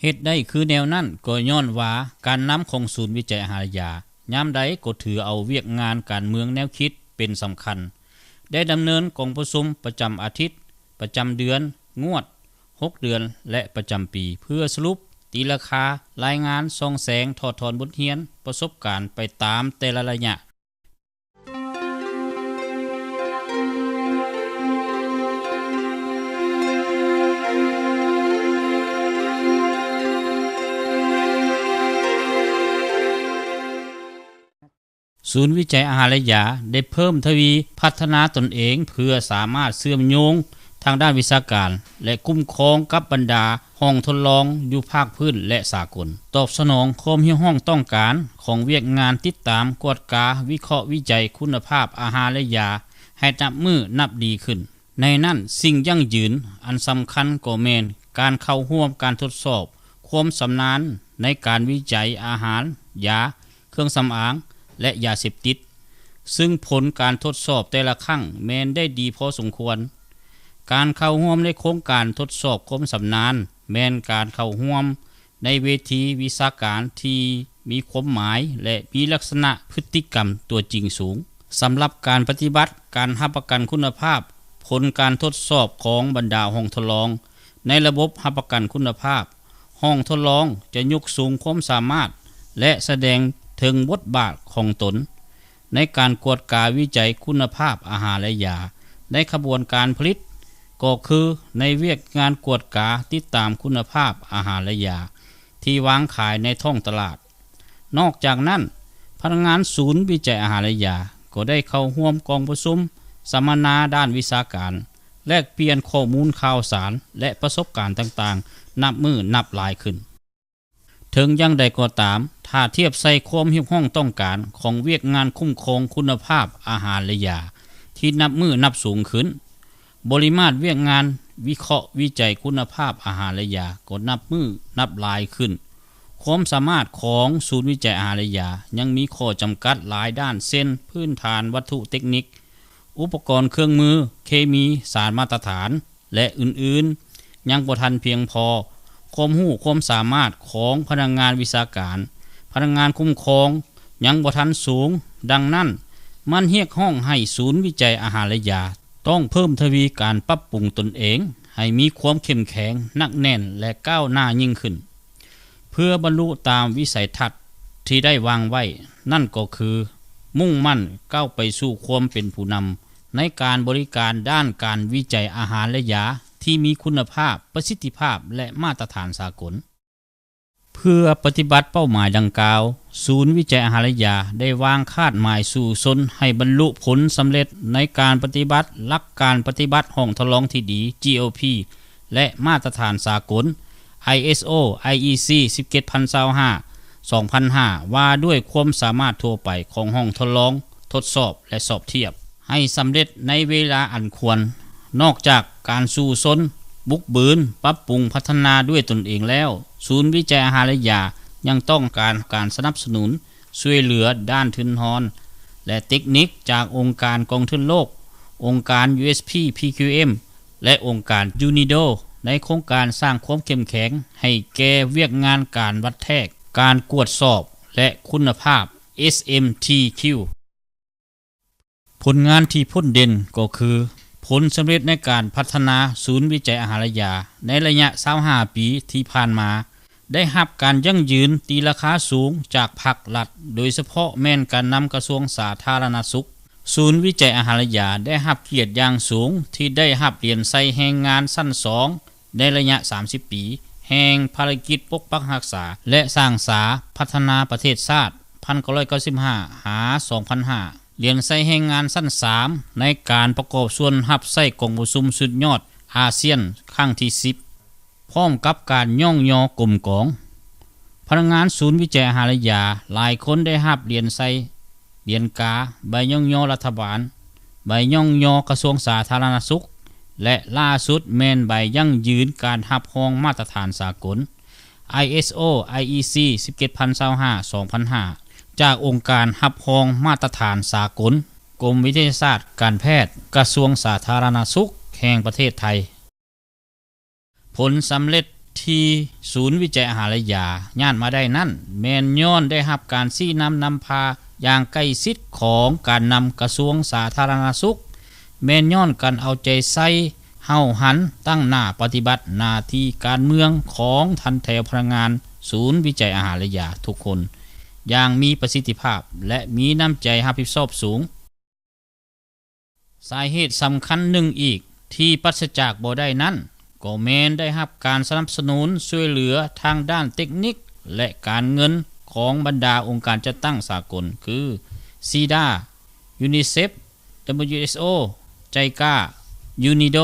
ເຮັດໄດ້ຄືແນວນັ້ນກໍຍ້ອນວ່າການນຳຂອງສູນວິໄຈອາຫານ ແລະ ຢາ ຍາມໃດກໍຖືເອົາວຽກງານການເມືອງແນວຄິດເປັນສຳຄັນ, ໄດ້ດຳເນີນກອງປະຊຸມປະຈຳອາທິດ, ປະຈຳເດືອນ, ງວດ, ຫົກເດືອນ ແລະ ປະຈຳປີ ເພື່ອສະຫຼຸບ, ຕີລາຄາ, ລາຍງານ, ສ່ອງແສງ, ຖອດຖອນບົດຮຽນ, ປະສົບການໄປຕາມແຕ່ລະໄລຍະ. ສູນວິໄຈອາຫານ ແລະ ຢາ ໄດ້ເພີ່ມທະວີພັດທະນາຕົນເອງ ເພື່ອສາມາດເຊື່ອມໂຍງທາງດ້ານວິຊາການ ແລະ ຄຸ້ມຄອງກັບບັນດາຫ້ອງທົດລອງຢູ່ພາກພື້ນ ແລະ ສາກົນ, ຕອບສະໜອງຄວາມຮຽກຮ້ອງຕ້ອງການຂອງວຽກງານຕິດຕາມ, ກວດກາ, ວິເຄາະ, ວິໄຈຄຸນນະພາບອາຫານ ແລະ ຢາ ໃຫ້ນັບມື້ນັບດີຂຶ້ນ. ໃນນັ້ນ, ສິ່ງຢັ້ງຢືນອັນສຳຄັນກໍແມ່ນການເຂົ້າຮ່ວມການທົດສອບຄວາມຊຳນານໃນການວິໄຈອາຫານ, ຢາ, ເຄື່ອງສຳອາງ ແລະ ຢາເສບຕິດ, ຊຶ່ງຜົນການທົດສອບແຕ່ລະຄັ້ງແມ່ນໄດ້ດີພໍສົມຄວນ. ການເຂົ້າຮ່ວມໃນໂຄງການທົດສອບຄວາມຊຳນານ ແມ່ນການເຂົ້າຮ່ວມໃນເວທີວິຊາການທີ່ມີຄວາມໝາຍ ແລະ ມີລັກສະນະພຶດຕິກຳຕົວຈິງສູງ. ສຳລັບການປະຕິບັດການຮັບປະກັນຄຸນນະພາບຜົນການທົດສອບຂອງບັນດາຫ້ອງທົດລອງໃນລະບົບຮັບປະກັນຄຸນນະພາບ, ຫ້ອງທົດລອງຈະຍົກສູງຄວາມສາມາດ ແລະ ສະແດງເຖິງບົດບາດຂອງຕົນໃນການກວດກາວິໄຈຄຸນນະພາບອາຫານ ແລະ ຢາ ໃນຂະບວນການຜະລິດ, ກໍຄືໃນວຽກງານກວດກາຕິດຕາມຄຸນນະພາບອາຫານ ແລະ ຢາ ທີ່ວາງຂາຍໃນທ້ອງຕະຫຼາດ. ນອກຈາກນັ້ນ, ພະນັກງານສູນວິໄຈອາຫານ ແລະ ຢາ ກໍໄດ້ເຂົ້າຮ່ວມກອງປະຊຸມສຳມະນາດ້ານວິຊາການ, ແລກປ່ຽນຂໍ້ມູນຂ່າວສານ ແລະ ປະສົບການຕ່າງໆ ນັບມື້ນັບຫຼາຍຂຶ້ນ. ເຖິງຢ່າງໃດກໍຕາມ, ຖ້າທຽບໃສ່ຄວາມຮຽກຮ້ອງຕ້ອງການຂອງວຽກງານຄຸ້ມຄອງຄຸນນະພາບອາຫານ ແລະ ຢາ ທີ່ນັບມື້ນັບສູງຂຶ້ນ, ບໍລິມາດວຽກງານວິເຄາະວິໄຈຄຸນນະພາບອາຫານ ແລະ ຢາ ກໍນັບມື້ນັບຫຼາຍຂຶ້ນ. ຄວາມສາມາດຂອງສູນວິໄຈອາຫານ ແລະ ຢາ ຍັງມີຂໍ້ຈຳກັດຫຼາຍດ້ານ ເຊັ່ນ ພື້ນຖານວັດຖຸເຕັກນິກ, ອຸປະກອນເຄື່ອງມື, ເຄມີ, ສານມາດຕະຖານ ແລະ ອື່ນໆ ຍັງບໍ່ທັນພຽງພໍ. ຄວາມຮູ້ຄວາມສາມາດຂອງພະນັກງານວິຊາການ, ພະນັກງານຄຸ້ມຄອງຍັງບໍ່ທັນສູງ. ດັ່ງນັ້ນ, ມັນຮຽກຮ້ອງໃຫ້ສູນວິໄຈອາຫານ ແລະ ຢາ ຕ້ອງເພີ່ມທະວີການປັບປຸງຕົນເອງໃຫ້ມີຄວາມເຂັ້ມແຂງ, ໜັກແໜ້ນ ແລະ ກ້າວໜ້າຍິ່ງຂຶ້ນ. ເພື່ອບັນລຸຕາມວິໄສທັດທີ່ໄດ້ວາງໄວ້, ນັ້ນກໍຄື ມຸ່ງໝັ້ນກ້າວໄປສູ່ຄວາມເປັນຜູ້ນຳໃນການບໍລິການດ້ານການວິໄຈອາຫານ ແລະ ຢາ ທີ່ມີຄຸນນະພາບ, ປະສິດທິພາບ ແລະ ມາດຕະຖານສາກົນ. ເພື່ອປະຕິບັດເປົ້າໝາຍດັ່ງກ່າວ, ສູນວິໄຈອາຫານ ແລະ ຢາ ໄດ້ວາງຄາດໝາຍສູ້ຊົນໃຫ້ບັນລຸຜົນສຳເລັດໃນການປະຕິບັດຫຼັກການປະຕິບັດຫ້ອງທົດລອງທີ່ດີ ຈີໂອພີ ແລະ ມາດຕະຖານສາກົນ ໄອເອສໂອ ໄອອີຊີ ສິບເຈັດພັນຊາວຫ້າ ສອງພັນຫ້າ ວ່າດ້ວຍຄວາມສາມາດທົ່ວໄປຂອງຫ້ອງທົດລອງ, ທົດສອບ ແລະ ສອບທຽບ ໃຫ້ສຳເລັດໃນເວລາອັນຄວນ. ນອກຈາກການສູ້ຊົນ, ບຸກບືນ, ປັບປຸງ, ພັດທະນາດ້ວຍຕົນເອງແລ້ວ, ສູນວິໄຈອາຫານ ແລະ ຢາ ຍັງຕ້ອງການການສະໜັບສະໜູນ ຊ່ວຍເຫຼືອດ້ານທຶນຮອນ ແລະ ເຕັກນິກຈາກອົງການກອງທຶນໂລກ, ອົງການ USP PQM ແລະ ອົງການ UNIDO ໃນໂຄງການສ້າງຄວາມເຂັ້ມແຂງໃຫ້ແກ່ວຽກງານການວັດແທກ, ການກວດສອບ ແລະ ຄຸນນະພາບ SMTQ. ຜົນງານທີ່ພົ້ນເດັ່ນກໍຄື ຜົນສຳເລັດໃນການພັດທະນາສູນວິໄຈອາຫານ ແລະ ຢາ ໃນໄລຍະຊາວຫ້າປີທີ່ຜ່ານມາ ໄດ້ຮັບການຢັ້ງຢືນຕີລາຄາສູງຈາກພາກລັດ, ໂດຍສະເພາະແມ່ນການນຳກະຊວງສາທາລະນະສຸກ. ສູນວິໄຈອາຫານ ແລະ ຢາ ໄດ້ຮັບກຽດຢ່າງສູງທີ່ໄດ້ຮັບຫຼຽນໄຊແຮງງານຊັ້ນສອງໃນໄລຍະສາມສິບປີ ແຫ່ງພາລະກິດປົກປັກຮັກສາ ແລະ ສ້າງສາພັດທະນາປະເທດຊາດ ພັນເກົ້າຮ້ອຍເກົ້າສິບຫ້າ ຫາ ສອງພັນຫ້າ. ຫຼຽນໄຊແຮງງານຊັ້ນສາມໃນການປະກອບສ່ວນຮັບໃຊ້ກອງປະຊຸມສຸດຍອດອາຊຽນຄັ້ງທີສິບ ພ້ອມກັບການຍ້ອງຍໍກົມກອງ. ພະນັກງານສູນວິໄຈອາຫານ ແລະ ຢາ ຫຼາຍຄົນໄດ້ຮັບຫຼຽນໄຊ, ຫຼຽນກາ, ໃບຍ້ອງຍໍລັດຖະບານ, ໃບຍ້ອງຍໍກະຊວງສາທາລະນະສຸກ ແລະ ລ່າສຸດແມ່ນໃບຢັ້ງຢືນການຮັບຮອງມາດຕະຖານສາກົນ ISO IEC ສິບເຈັດພັນຊາວຫ້າ ສອງພັນຫ້າ ຈາກອົງການຮັບຮອງມາດຕະຖານສາກົນ ກົມວິທະຍາສາດການແພດ ກະຊວງສາທາລະນະສຸກແຫ່ງປະເທດໄທ. ຜົນສຳເລັດທີ່ສູນວິໄຈອາຫານ ແລະ ຢາຍາດມາໄດ້ນັ້ນ ແມ່ນຍ້ອນໄດ້ຮັບການຊີ້ນຳນຳພາຢ່າງໃກ້ຊິດຂອງການນຳກະຊວງສາທາລະນະສຸກ, ແມ່ນຍ້ອນການເອົາໃຈໃສ່ ເຮົາຫັນຕັ້ງໜ້າປະຕິບັດໜ້າທີ່ການເມືອງຂອງທ່ານແຖວພະນັກງານສູນວິໄຈອາຫານ ແລະ ຢາທຸກຄົນຢ່າງມີປະສິດທິພາບ ແລະ ມີນ້ຳໃຈຮັບຜິດຊອບສູງ. ສາເຫດສຳຄັນໜຶ່ງອີກທີ່ປາສຈາກບໍ່ໄດ້ນັ້ນ ກໍແມ່ນໄດ້ຮັບການສະໜັບສະໜູນຊ່ວຍເຫຼືອທາງດ້ານເຕັກນິກ ແລະ ການເງິນຂອງບັນດາອົງການຈັດຕັ້ງສາກົນ ຄື ຊີດາ, ຢູນິເຊັບ, ດັບເບິນຢູເອັສໂອ, ໄຈກາ, ຢູນິໂດ,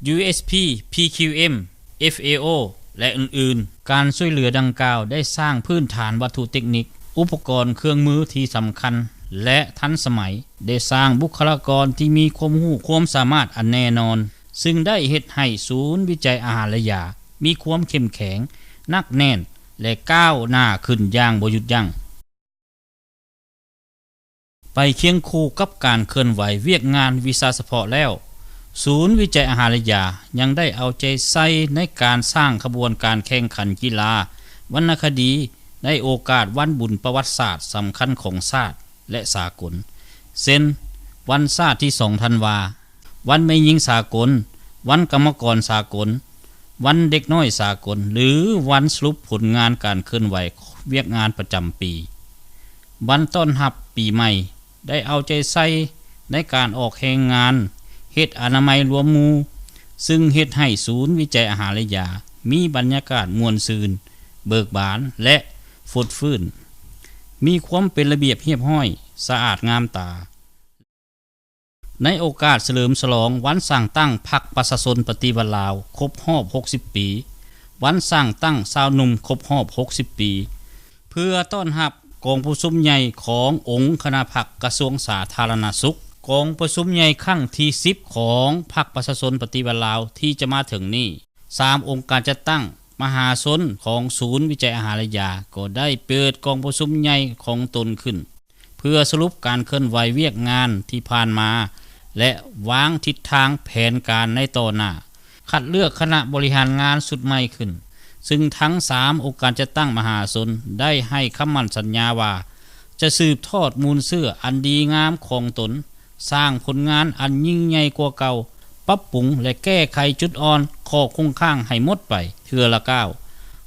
ຢູເອັສພີ, ພີຄິວເອັມ, ເອັຟເອໂອ ແລະ ອື່ນໆ. ການຊ່ວຍເຫຼືອດັ່ງກ່າວໄດ້ສ້າງພື້ນຖານວັດຖຸເຕັກນິກ, ອຸປະກອນເຄື່ອງມືທີ່ສຳຄັນ ແລະ ທັນສະໄໝ, ໄດ້ສ້າງບຸກຄະລາກອນທີ່ມີຄວາມຮູ້ຄວາມສາມາດອັນແນ່ນອນ, ຊຶ່ງໄດ້ເຮັດໃຫ້ສູນວິໄຈອາຫານ ແລະ ຢາມີຄວາມເຂັ້ມແຂງ, ໜັກແໜ້ນ ແລະ ກ້າວໜ້າຂຶ້ນຢ່າງບໍ່ຢຸດຢັ້ງ. ໄປຄຽງຄູ່ກັບການເຄື່ອນໄຫວວຽກງານວິຊາສະເພາະແລ້ວ, ສູນວິໄຈອາຫານ ແລະ ຢາຍັງໄດ້ເອົາໃຈໃສ່ໃນການສ້າງຂະບວນການແຂ່ງຂັນກິລາວັນນະຄະດີ ໃນໂອກາດວັນບຸນປະຫວັດສາດສຳຄັນຂອງຊາດ ແລະ ສາກົນ ເຊັ່ນ ວັນຊາດທີສອງທັນວາ, ວັນແມ່ຍິງສາກົນ, ວັນກຳມະກອນສາກົນ, ວັນເດັກນ້ອຍສາກົນ ຫຼື ວັນສະຫຼຸບຜົນງານການເຄື່ອນໄຫວວຽກງານປະຈຳປີ, ວັນຕ້ອນຮັບປີໃໝ່, ໄດ້ເອົາໃຈໃສ່ໃນການອອກແຮງງານເຮັດອະນາໄມລວມໝູ່, ຊຶ່ງເຮັດໃຫ້ສູນວິໄຈອາຫານ ແລະ ຢາມີບັນຍາກາດມ່ວນຊື່ນ, ເບີກບານ ແລະ ຟົດຟື້ນ, ມີຄວາມເປັນລະບຽບຮຽບຮ້ອຍ, ສະອາດງາມຕາ. ໃນໂອກາດສະເຫຼີມສະຫຼອງວັນສ້າງຕັ້ງພັກປະຊາຊົນປະຕິວັດລາວຄົບຮອບຫົກສິບປີ, ວັນສ້າງຕັ້ງຊາວໜຸ່ມຄົບຮອບຫົກສິບປີ, ເພື່ອຕ້ອນຮັບກອງປະຊຸມໃຫຍ່ຂອງອົງຄະນະພັກກະຊວງສາທາລະນະສຸກ, ກອງປະຊຸມໃຫຍ່ຄັ້ງທີສິບຂອງພັກປະຊາຊົນປະຕິວັດລາວທີ່ຈະມາເຖິງນີ້, ສາມອົງການຈັດຕັ້ງມະຫາຊົນຂອງສູນວິໄຈອາຫານ ແລະ ຢາກໍໄດ້ເປີດກອງປະຊຸມໃຫຍ່ຂອງຕົນຂຶ້ນ ເພື່ອສະຫຼຸບການເຄື່ອນໄຫວວຽກງານທີ່ຜ່ານມາ ແລະ ວາງທິດທາງແຜນການໃນຕໍ່ໜ້າ, ຄັດເລືອກຄະນະບໍລິຫານງານຊຸດໃໝ່ຂຶ້ນ, ຊຶ່ງທັງສາມອົງການຈັດຕັ້ງມະຫາຊົນໄດ້ໃຫ້ຄຳໝັ້ນສັນຍາວ່າ ຈະສືບທອດມູນເຊື້ອອັນດີງາມຂອງຕົນ, ສ້າງຜົນງານອັນຍິ່ງໃຫຍ່ກວ່າເກົ່າ, ປັບປຸງ ແລະ ແກ້ໄຂຈຸດອ່ອນ, ຂໍ້ຄົງຄ້າງໃຫ້ໝົດໄປເທື່ອລະກ້າວ,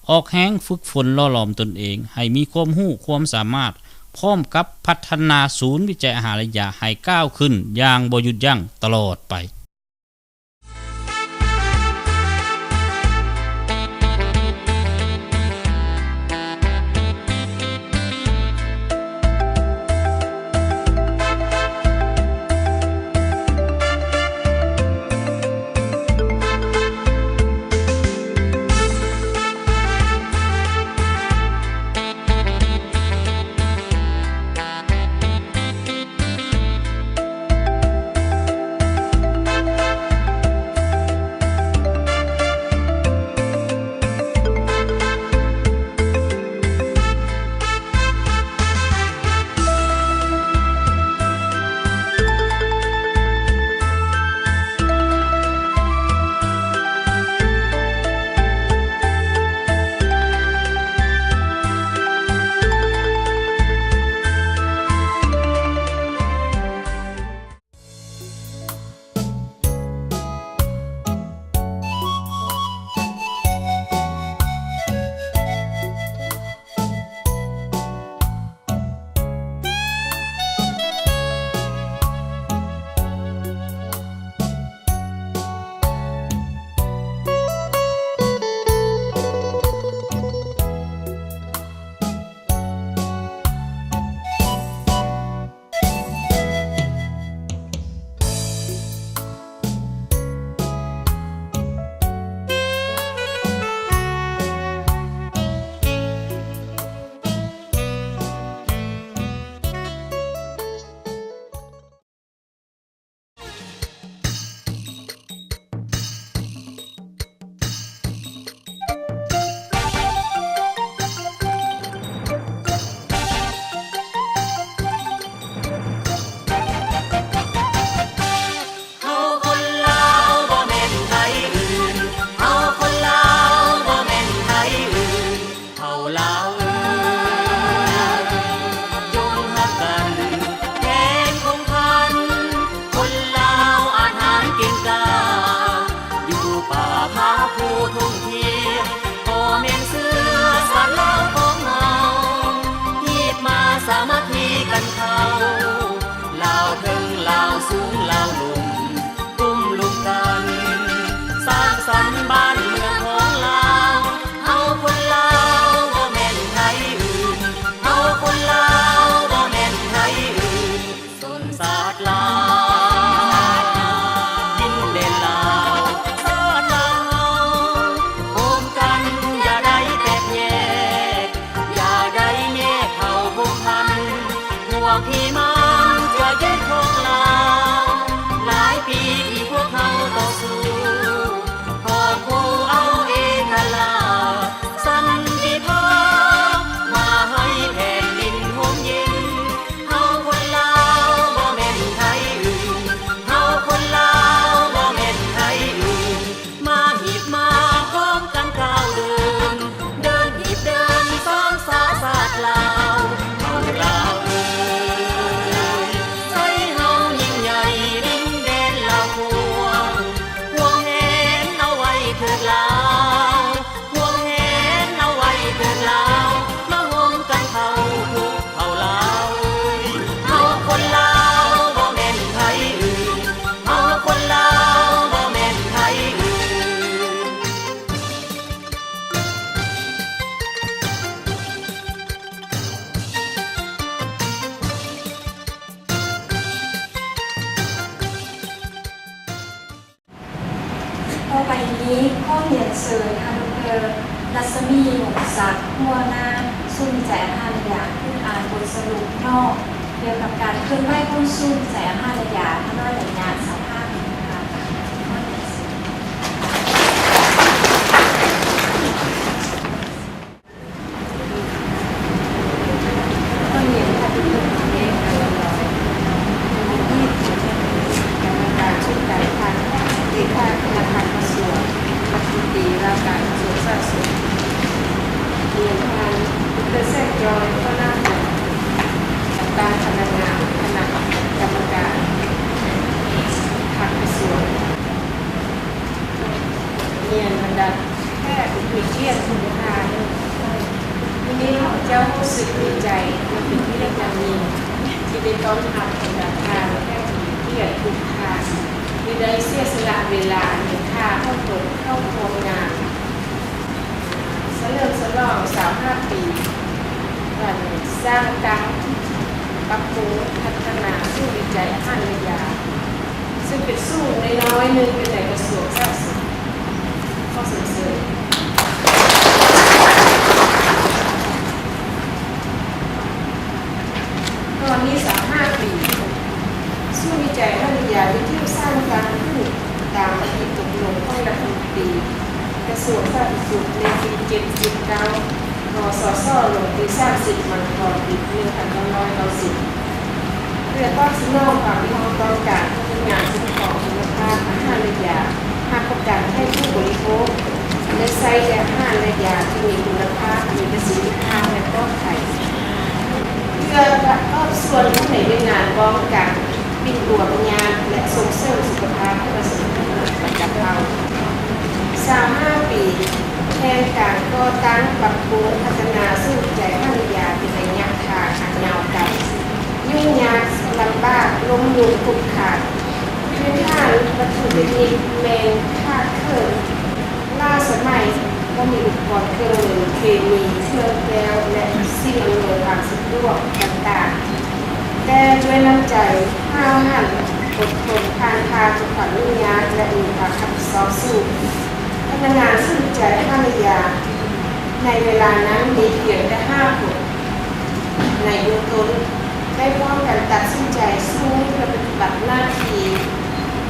ອອກແຮງຝຶກຝົນຫຼໍ່ຫຼອມຕົນເອງໃຫ້ມີຄວາມຮູ້ຄວາມສາມາດ, ພ້ອມກັບພັດທະນາສູນວິໄຈອາຫານ ແລະ ຢາໃຫ້ກ້າວຂຶ້ນຢ່າງບໍ່ຢຸດຢັ້ງຕະຫຼອດໄປ. ພິມານຈະເຢັດຂອງລາວ ຫຼາຍປີທີ່ພວກເຮົາຕໍ່ສູ້ ກອບກູ້ເອົາເອກະລາດ ສັນຕິພາບ ມາໃຫ້ແຜ່ນດິນຮົ່ມເຢັນ. ເຮົາຄົນລາວບໍ່ແມ່ນໃຜອື່ນ ເຮົາຄົນລາວບໍ່ແມ່ນໃຜອື່ນ ມາຮີບມາພ້ອມກັນກ້າວເດີນ ເດີນຮີບເດີນສ້າງຊາດຊາດລາວ ເຮົາລາວເອີຍ ໃຈເຮົາຍິ່ງໃຫຍ່ດິນແດນລາວກວ້າງ ຫວງແຫນເອົາໄວ້ເທີດລາວ ຫວງແຫນເອົາໄວ້ເທີດລາວ ມາຮ່ວມກັນເຜົ່າທຸກ ເຜົ່າລາວເອີຍ ເຮົາຄົນລາວບໍ່ແມ່ນໃຜອື່ນ ເຮົາຄົນລາວບໍ່ແມ່ນໃຜອື່ນ. ຕໍ່ໄປນີ້ ຂໍຮຽນເຊີນທ່ານ ດອກເຕີ ລັດສະໝີ ວົງສັກ ຫົວໜ້າສູນວິໄຈອາຫານ ແລະ ຢາ ຂຶ້ນອ່ານບົດສະຫຼຸບນອກ ກ່ຽວກັບການເຄື່ອນໄຫວຂອງສູນວິໄຈອາຫານ ແລະ ຢາ ມາໂດຍໄລຍະຊາວຫ້າປີຜ່ານມາ. ກຳມະການຊຸດການພັກ ເລຂາຄະນະພັກກະຊວງ ລັດຖະມົນຕີວ່າການກະຊວງສາທາລະນະສຸກ ຮຽນທ່ານ ດອກເຕີ ແສງຈອຍ ຫົວໜ້າກອງ ປະທານພະນັກງານຄະນະກຳມະການພັກກະຊວງ ຮຽນບັນດາ ແຂກຜູ້ມີກຽດທຸກທ່ານ, ມື້ນີ້ຂ້າພະເຈົ້າຮູ້ສຶກດີໃຈ ແລະ ເປັນກຽດຢ່າງຍິ່ງ ທີ່ໄດ້ຕ້ອນຮັບບັນດາທ່ານແຂກຜູ້ມີກຽດທຸກທ່ານ ທີ່ໄດ້ເສຍສະຫຼະເວລາເລີນທາງເຂົ້າຮ່ວມງານສະເຫຼີມສະຫຼອງຊາວຫ້າປີ ການສ້າງຕັ້ງ, ປັບປຸງ, ພັດທະນາສູນວິໄຈອາຫານ ແລະ ຢາ ຊຶ່ງເປັນສູນນ້ອຍໆໜຶ່ງພາຍໃນກະຊວງສາທາລະນະສຸກ. ຂໍເຊີນເຊີນ. ຕອນນີ້ຊາວຫ້າປີ ສູນວິໄຈອາຫານ ແລະ ຢາໄດ້ຖືກສ້າງຕັ້ງຂຶ້ນຕາມມະຕິຕົກລົງຂອງລັດຖະມົນຕີກະຊວງສາທາລະນະສຸກໃນປີເຈັດສິບເກົ້າ ນສສ ລົງທີສາມສິບ ມັງກອນ ປີໜຶ່ງພັນເກົ້າຮ້ອຍເກົ້າສິບ ເພື່ອຕອບສະໜອງຄວາມຮຽກຮ້ອງຕ້ອງການພະນັກງານສົ່ງຂອງຄຸນນະພາບອາຫານ ແລະ ຢາ ຮັບປະກັນໃຫ້ຜູ້ບໍລິໂພກໄດ້ໃຊ້ອາຫານ ແລະ ຢາທີ່ມີຄຸນນະພາບ, ມີປະສິດທິພາບ ແລະ ປອດໄພ ເພື່ອປະກອບສ່ວນໃນວຽກງານປ້ອງກັນ, ປິ່ນປົວພະຍາດ ແລະ ສົ່ງເສີມສຸຂະພາບໃຫ້ປະຊາຊົນ ບັນດາເຜົ່າ. ຊາວຫ້າປີແຫ່ງການກໍ່ຕັ້ງ, ປັບປຸງ, ພັດທະນາສູນວິໄຈອາຫານ ແລະ ຢາ ເປັນໄລຍະທາງອັນຍາວໄກ, ຫຍຸ້ງຍາກລຳບາກ, ລົ້ມລຸກຄຸກຄານ, ພື້ນຖານວັດຖຸເຕັກນິກແມ່ນຂາດເຂີນ, ລ້າສະໄໝ, ບໍ່ມີອຸປະກອນເຄື່ອງມືເຄມີ, ເຄື່ອງແກ້ວ ແລະ ສິ່ງອຳນວຍຄວາມສະດວກຕ່າງໆ, ແຕ່ດ້ວຍນ້ຳໃຈຫ້າວຫັນ, ອົດທົນ, ຜ່ານຜ່າທຸກຄວາມຫຍຸ້ງຍາກ ແລະ ມີຄວາມຮັບຜິດຊອບສູງ. ພະນັກງານສູນວິໄຈອາຫານ ແລະ ຢາ ໃນເວລານັ້ນມີພຽງແຕ່ຫ້າຄົນ. ໃນເບື້ອງຕົ້ນ ໄດ້ພ້ອມກັນຕັດສິນໃຈສູ້ເພື່ອປະຕິບັດໜ້າທີ່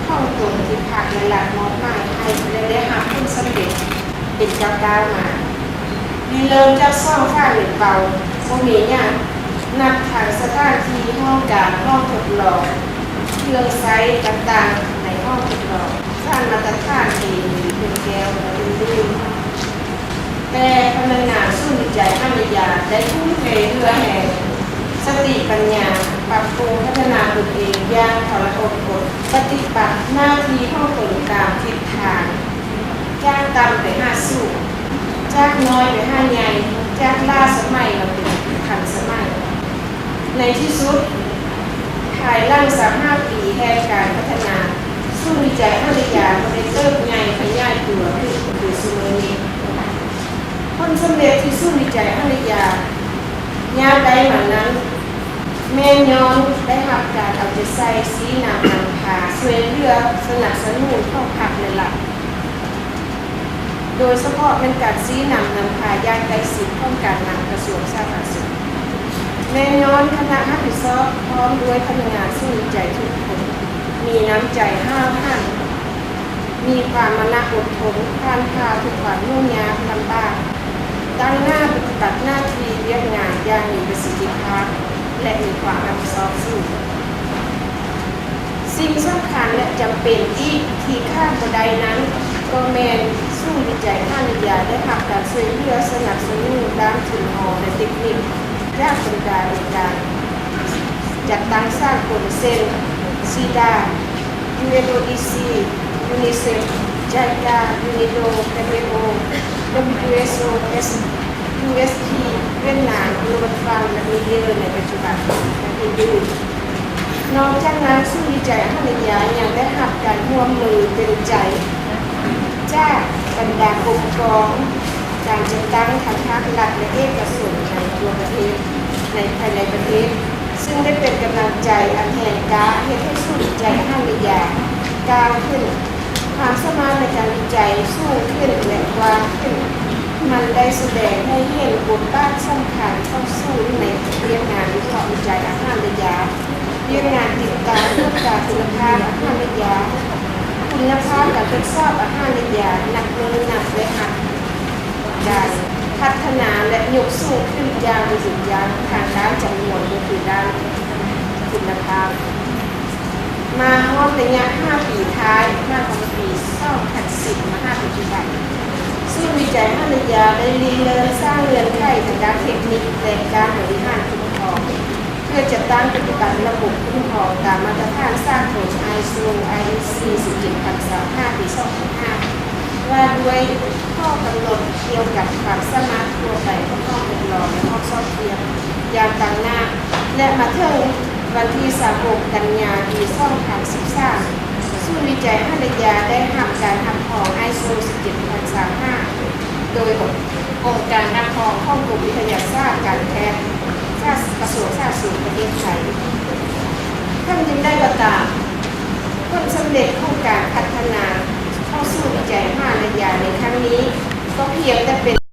ຂອງຕົນທີ່ພັກ ແລະ ລັດມອບໝາຍໃຫ້ ແລະ ໄດ້ຮັບຜົນສຳເລັດເປັນກ້າວໆມາ. ລິເລີ່ມຈາກສອງຝາເປັນເປົ້າ ບໍ່ມີຫຍັງ ນັບທັງສະຖານທີ່ຫ້ອງການ, ຫ້ອງທົດລອງ, ເຄື່ອງໃຊ້ຕ່າງໆໃນຫ້ອງທົດລອງ, ສານມາດຕະຖານເຄມີ, ເຄື່ອງແກ້ວ ແລະ ອື່ນໆ. ແຕ່ພະນັກງານສູນວິໄຈອາຫານ ແລະ ຢາ ໄດ້ທຸ່ມເທເຫື່ອແຮງ, ສະຕິປັນຍາ, ປັບປຸງພັດທະນາຕົນເອງຢ່າງທໍລະຫົດອົດ, ປະຕິບັດໜ້າທີ່ຂອງຕົນຕາມທິດທາງ, ຈາກຕ່ຳໄປຫາສູງ, ຈາກນ້ອຍໄປຫາໃຫຍ່, ຈາກລ້າສະໄໝມາເປັນທັນສະໄໝ. ໃນທີ່ສຸດ, ພາຍຫຼັງຊາວຫ້າປີແຫ່ງການພັດທະນາ, ສູນວິໄຈອາຫານ ແລະ ຢາ ກໍໄດ້ເຕີບໃຫຍ່ຂະຫຍາຍຕົວຂຶ້ນເປັນທຸກມື້ນີ້. ຜົນສຳເລັດທີ່ສູນວິໄຈອາຫານ ແລະ ຢາ ຍາດໄດ້ມານັ້ນ ແມ່ນຍ້ອນໄດ້ຮັບການເອົາໃຈໃສ່, ຊີ້ນຳນຳພາ, ຊ່ວຍເຫຼືອ, ສະໜັບສະໜູນຂອງພັກ ແລະ ລັດ, ໂດຍສະເພາະແມ່ນການຊີ້ນຳນຳພາຢ່າງໃກ້ຊິດຂອງການນຳກະຊວງສາທາລະນະສຸກ. ແມ່ນຍ້ອນຄະນະຮັບຜິດ ຊອບພ້ອມດ້ວຍພະນັກງານສູນວິໄຈທຸກຄົນ ມີນ້ຳໃຈຫ້າວຫັນ, ມີຄວາມມານະອົດທົນ ຜ່ານຜ່າທຸກຄວາມຫຍຸ້ງຍາກລຳບາກ, ຕັ້ງໜ້າປະຕິບັດໜ້າທີ່ວຽກງານຢ່າງມີປະສິດທິພາບ ແລະ ມີຄວາມຮັບຜິດຊອບສູງ. ສິ່ງສຳຄັນ ແລະ ຈຳເປັນອີກທີ່ຂາດບໍ່ໄດ້ນັ້ນ ກໍແມ່ນສູນວິໄຈອາຫານ ແລະ ຢາ ໄດ້ຮັບການຊ່ວຍເຫຼືອສະໜັບສະໜູນດ້ານທຶນຮອນ ແລະ ເຕັກນິກ ຈາກບັນດາອົງການຈັດຕັ້ງສາກົນ ເຊັ່ນ ຊີດາ, ຢູເອັນໂອດີຊີ, ຢູນີເຊັບ, ໄຈກາ, ຢູເອັນເອໂອ, ເອັມເອັຟເອໂອ, ດັບເບິນຢູເອສໂອ, ເອສ ຢູເອສພີ, ຫວຽດນາມ, ໂລບັນຟັນ ແລະ ມີເດີ ໃນປັດຈຸບັນ ແລະ ອື່ນໆ. ນອກຈາກນັ້ນ, ສູນວິໄຈອາຫານ ແລະ ຢາ ຍັງໄດ້ຮັບການຮ່ວມມືເຕັມໃຈ ຈາກບັນດາອົງກອນການຈັດຕັ້ງທັງພາກລັດ ແລະ ເອກະຊົນໃນທົ່ວປະເທດ, ໃນ ພາຍໃນປະເທດ, ຊຶ່ງໄດ້ເປັນກຳລັງໃຈອັນແຮງກ້າ ເຮັດໃຫ້ສູນວິໄຈອາຫານ ແລະ ຢາ ກ້າວຂຶ້ນ, ຄວາມສາມາດໃນການວິໄຈສູງຂຶ້ນ ແລະ ກວ້າງຂຶ້ນ. ມັນໄດ້ສະແດງໃຫ້ເຫັນບົດບາດສຳຄັນຂອງສູນໃນວຽກງານວິເຄາະວິໄຈອາຫານ ແລະ ຢາ, ວຽກງານຕິດຕາມກວດກາຄຸນນະພາບອາຫານ ແລະ ຢາ, ຄຸນນະພາບການທົດສອບອາຫານ ແລະ ຢາ ນັບມື້ນັບໄດ້ຮັບການພັດທະນາ ແລະ ຍົກສູງຂຶ້ນຢ່າງບໍ່ຢຸດຢັ້ງ ທາງດ້ານຈຳນວນ ກໍຄືດ້ານຄຸນນະພາບ. ມາຮອດໄລຍະຫ້າປີທ້າຍ ໝາຍຄວາມວ່າປີສອງພັນສິບ ມາຫາປັດຈຸບັນ, ສູນວິໄຈອາຫານ ແລະ ຢາ ໄດ້ລິເລີ່ມສ້າງເງື່ອນໄຂທາງດ້ານເຕັກນິກ ແລະ ການບໍລິຫານຄຸ້ມຄອງ ເພື່ອຈັດຕັ້ງປະຕິບັດລະບົບຄຸ້ມຄອງຕາມມາດຕະຖານສາກົນ ໄອໂຊ ໄອອີຊີ ສິບເຈັດພັນຊາວຫ້າ ປີສອງພັນຫ້າ ວ່າດ້ວຍຂໍ້ກຳນົດກ່ຽວກັບຄວາມສາມາດທົ່ວໄປຂອງຫ້ອງທົດລອງ ແລະ ຫ້ອງສອບທຽບຢ່າງຕັ້ງໜ້າ ແລະ ມາເຖິງວັນທີຊາວຫົກ ກັນຍາ ປີສອງພັນສິບສາມ ສູນວິໄຈອາຫານ ແລະ ຢາ ໄດ້ຮັບການຮັບຮອງ ໄອໂຊ ສິບເຈັດພັນຊາວຫ້າ ໂດຍອົງການຮັບຮອງຂອງກົມວິທະຍາສາດການແພດ ກະຊວງສາທາລະນະສຸກ ປະເທດໄທ. ເຖິງຢ່າງໃດກໍຕາມ, ຜົນສຳເລັດຂອງການພັດທະນາຂອງສູນວິໄຈອາຫານ ແລະ ຢາ ໃນຄັ້ງນີ້ ກໍພຽງແຕ່ເປັນ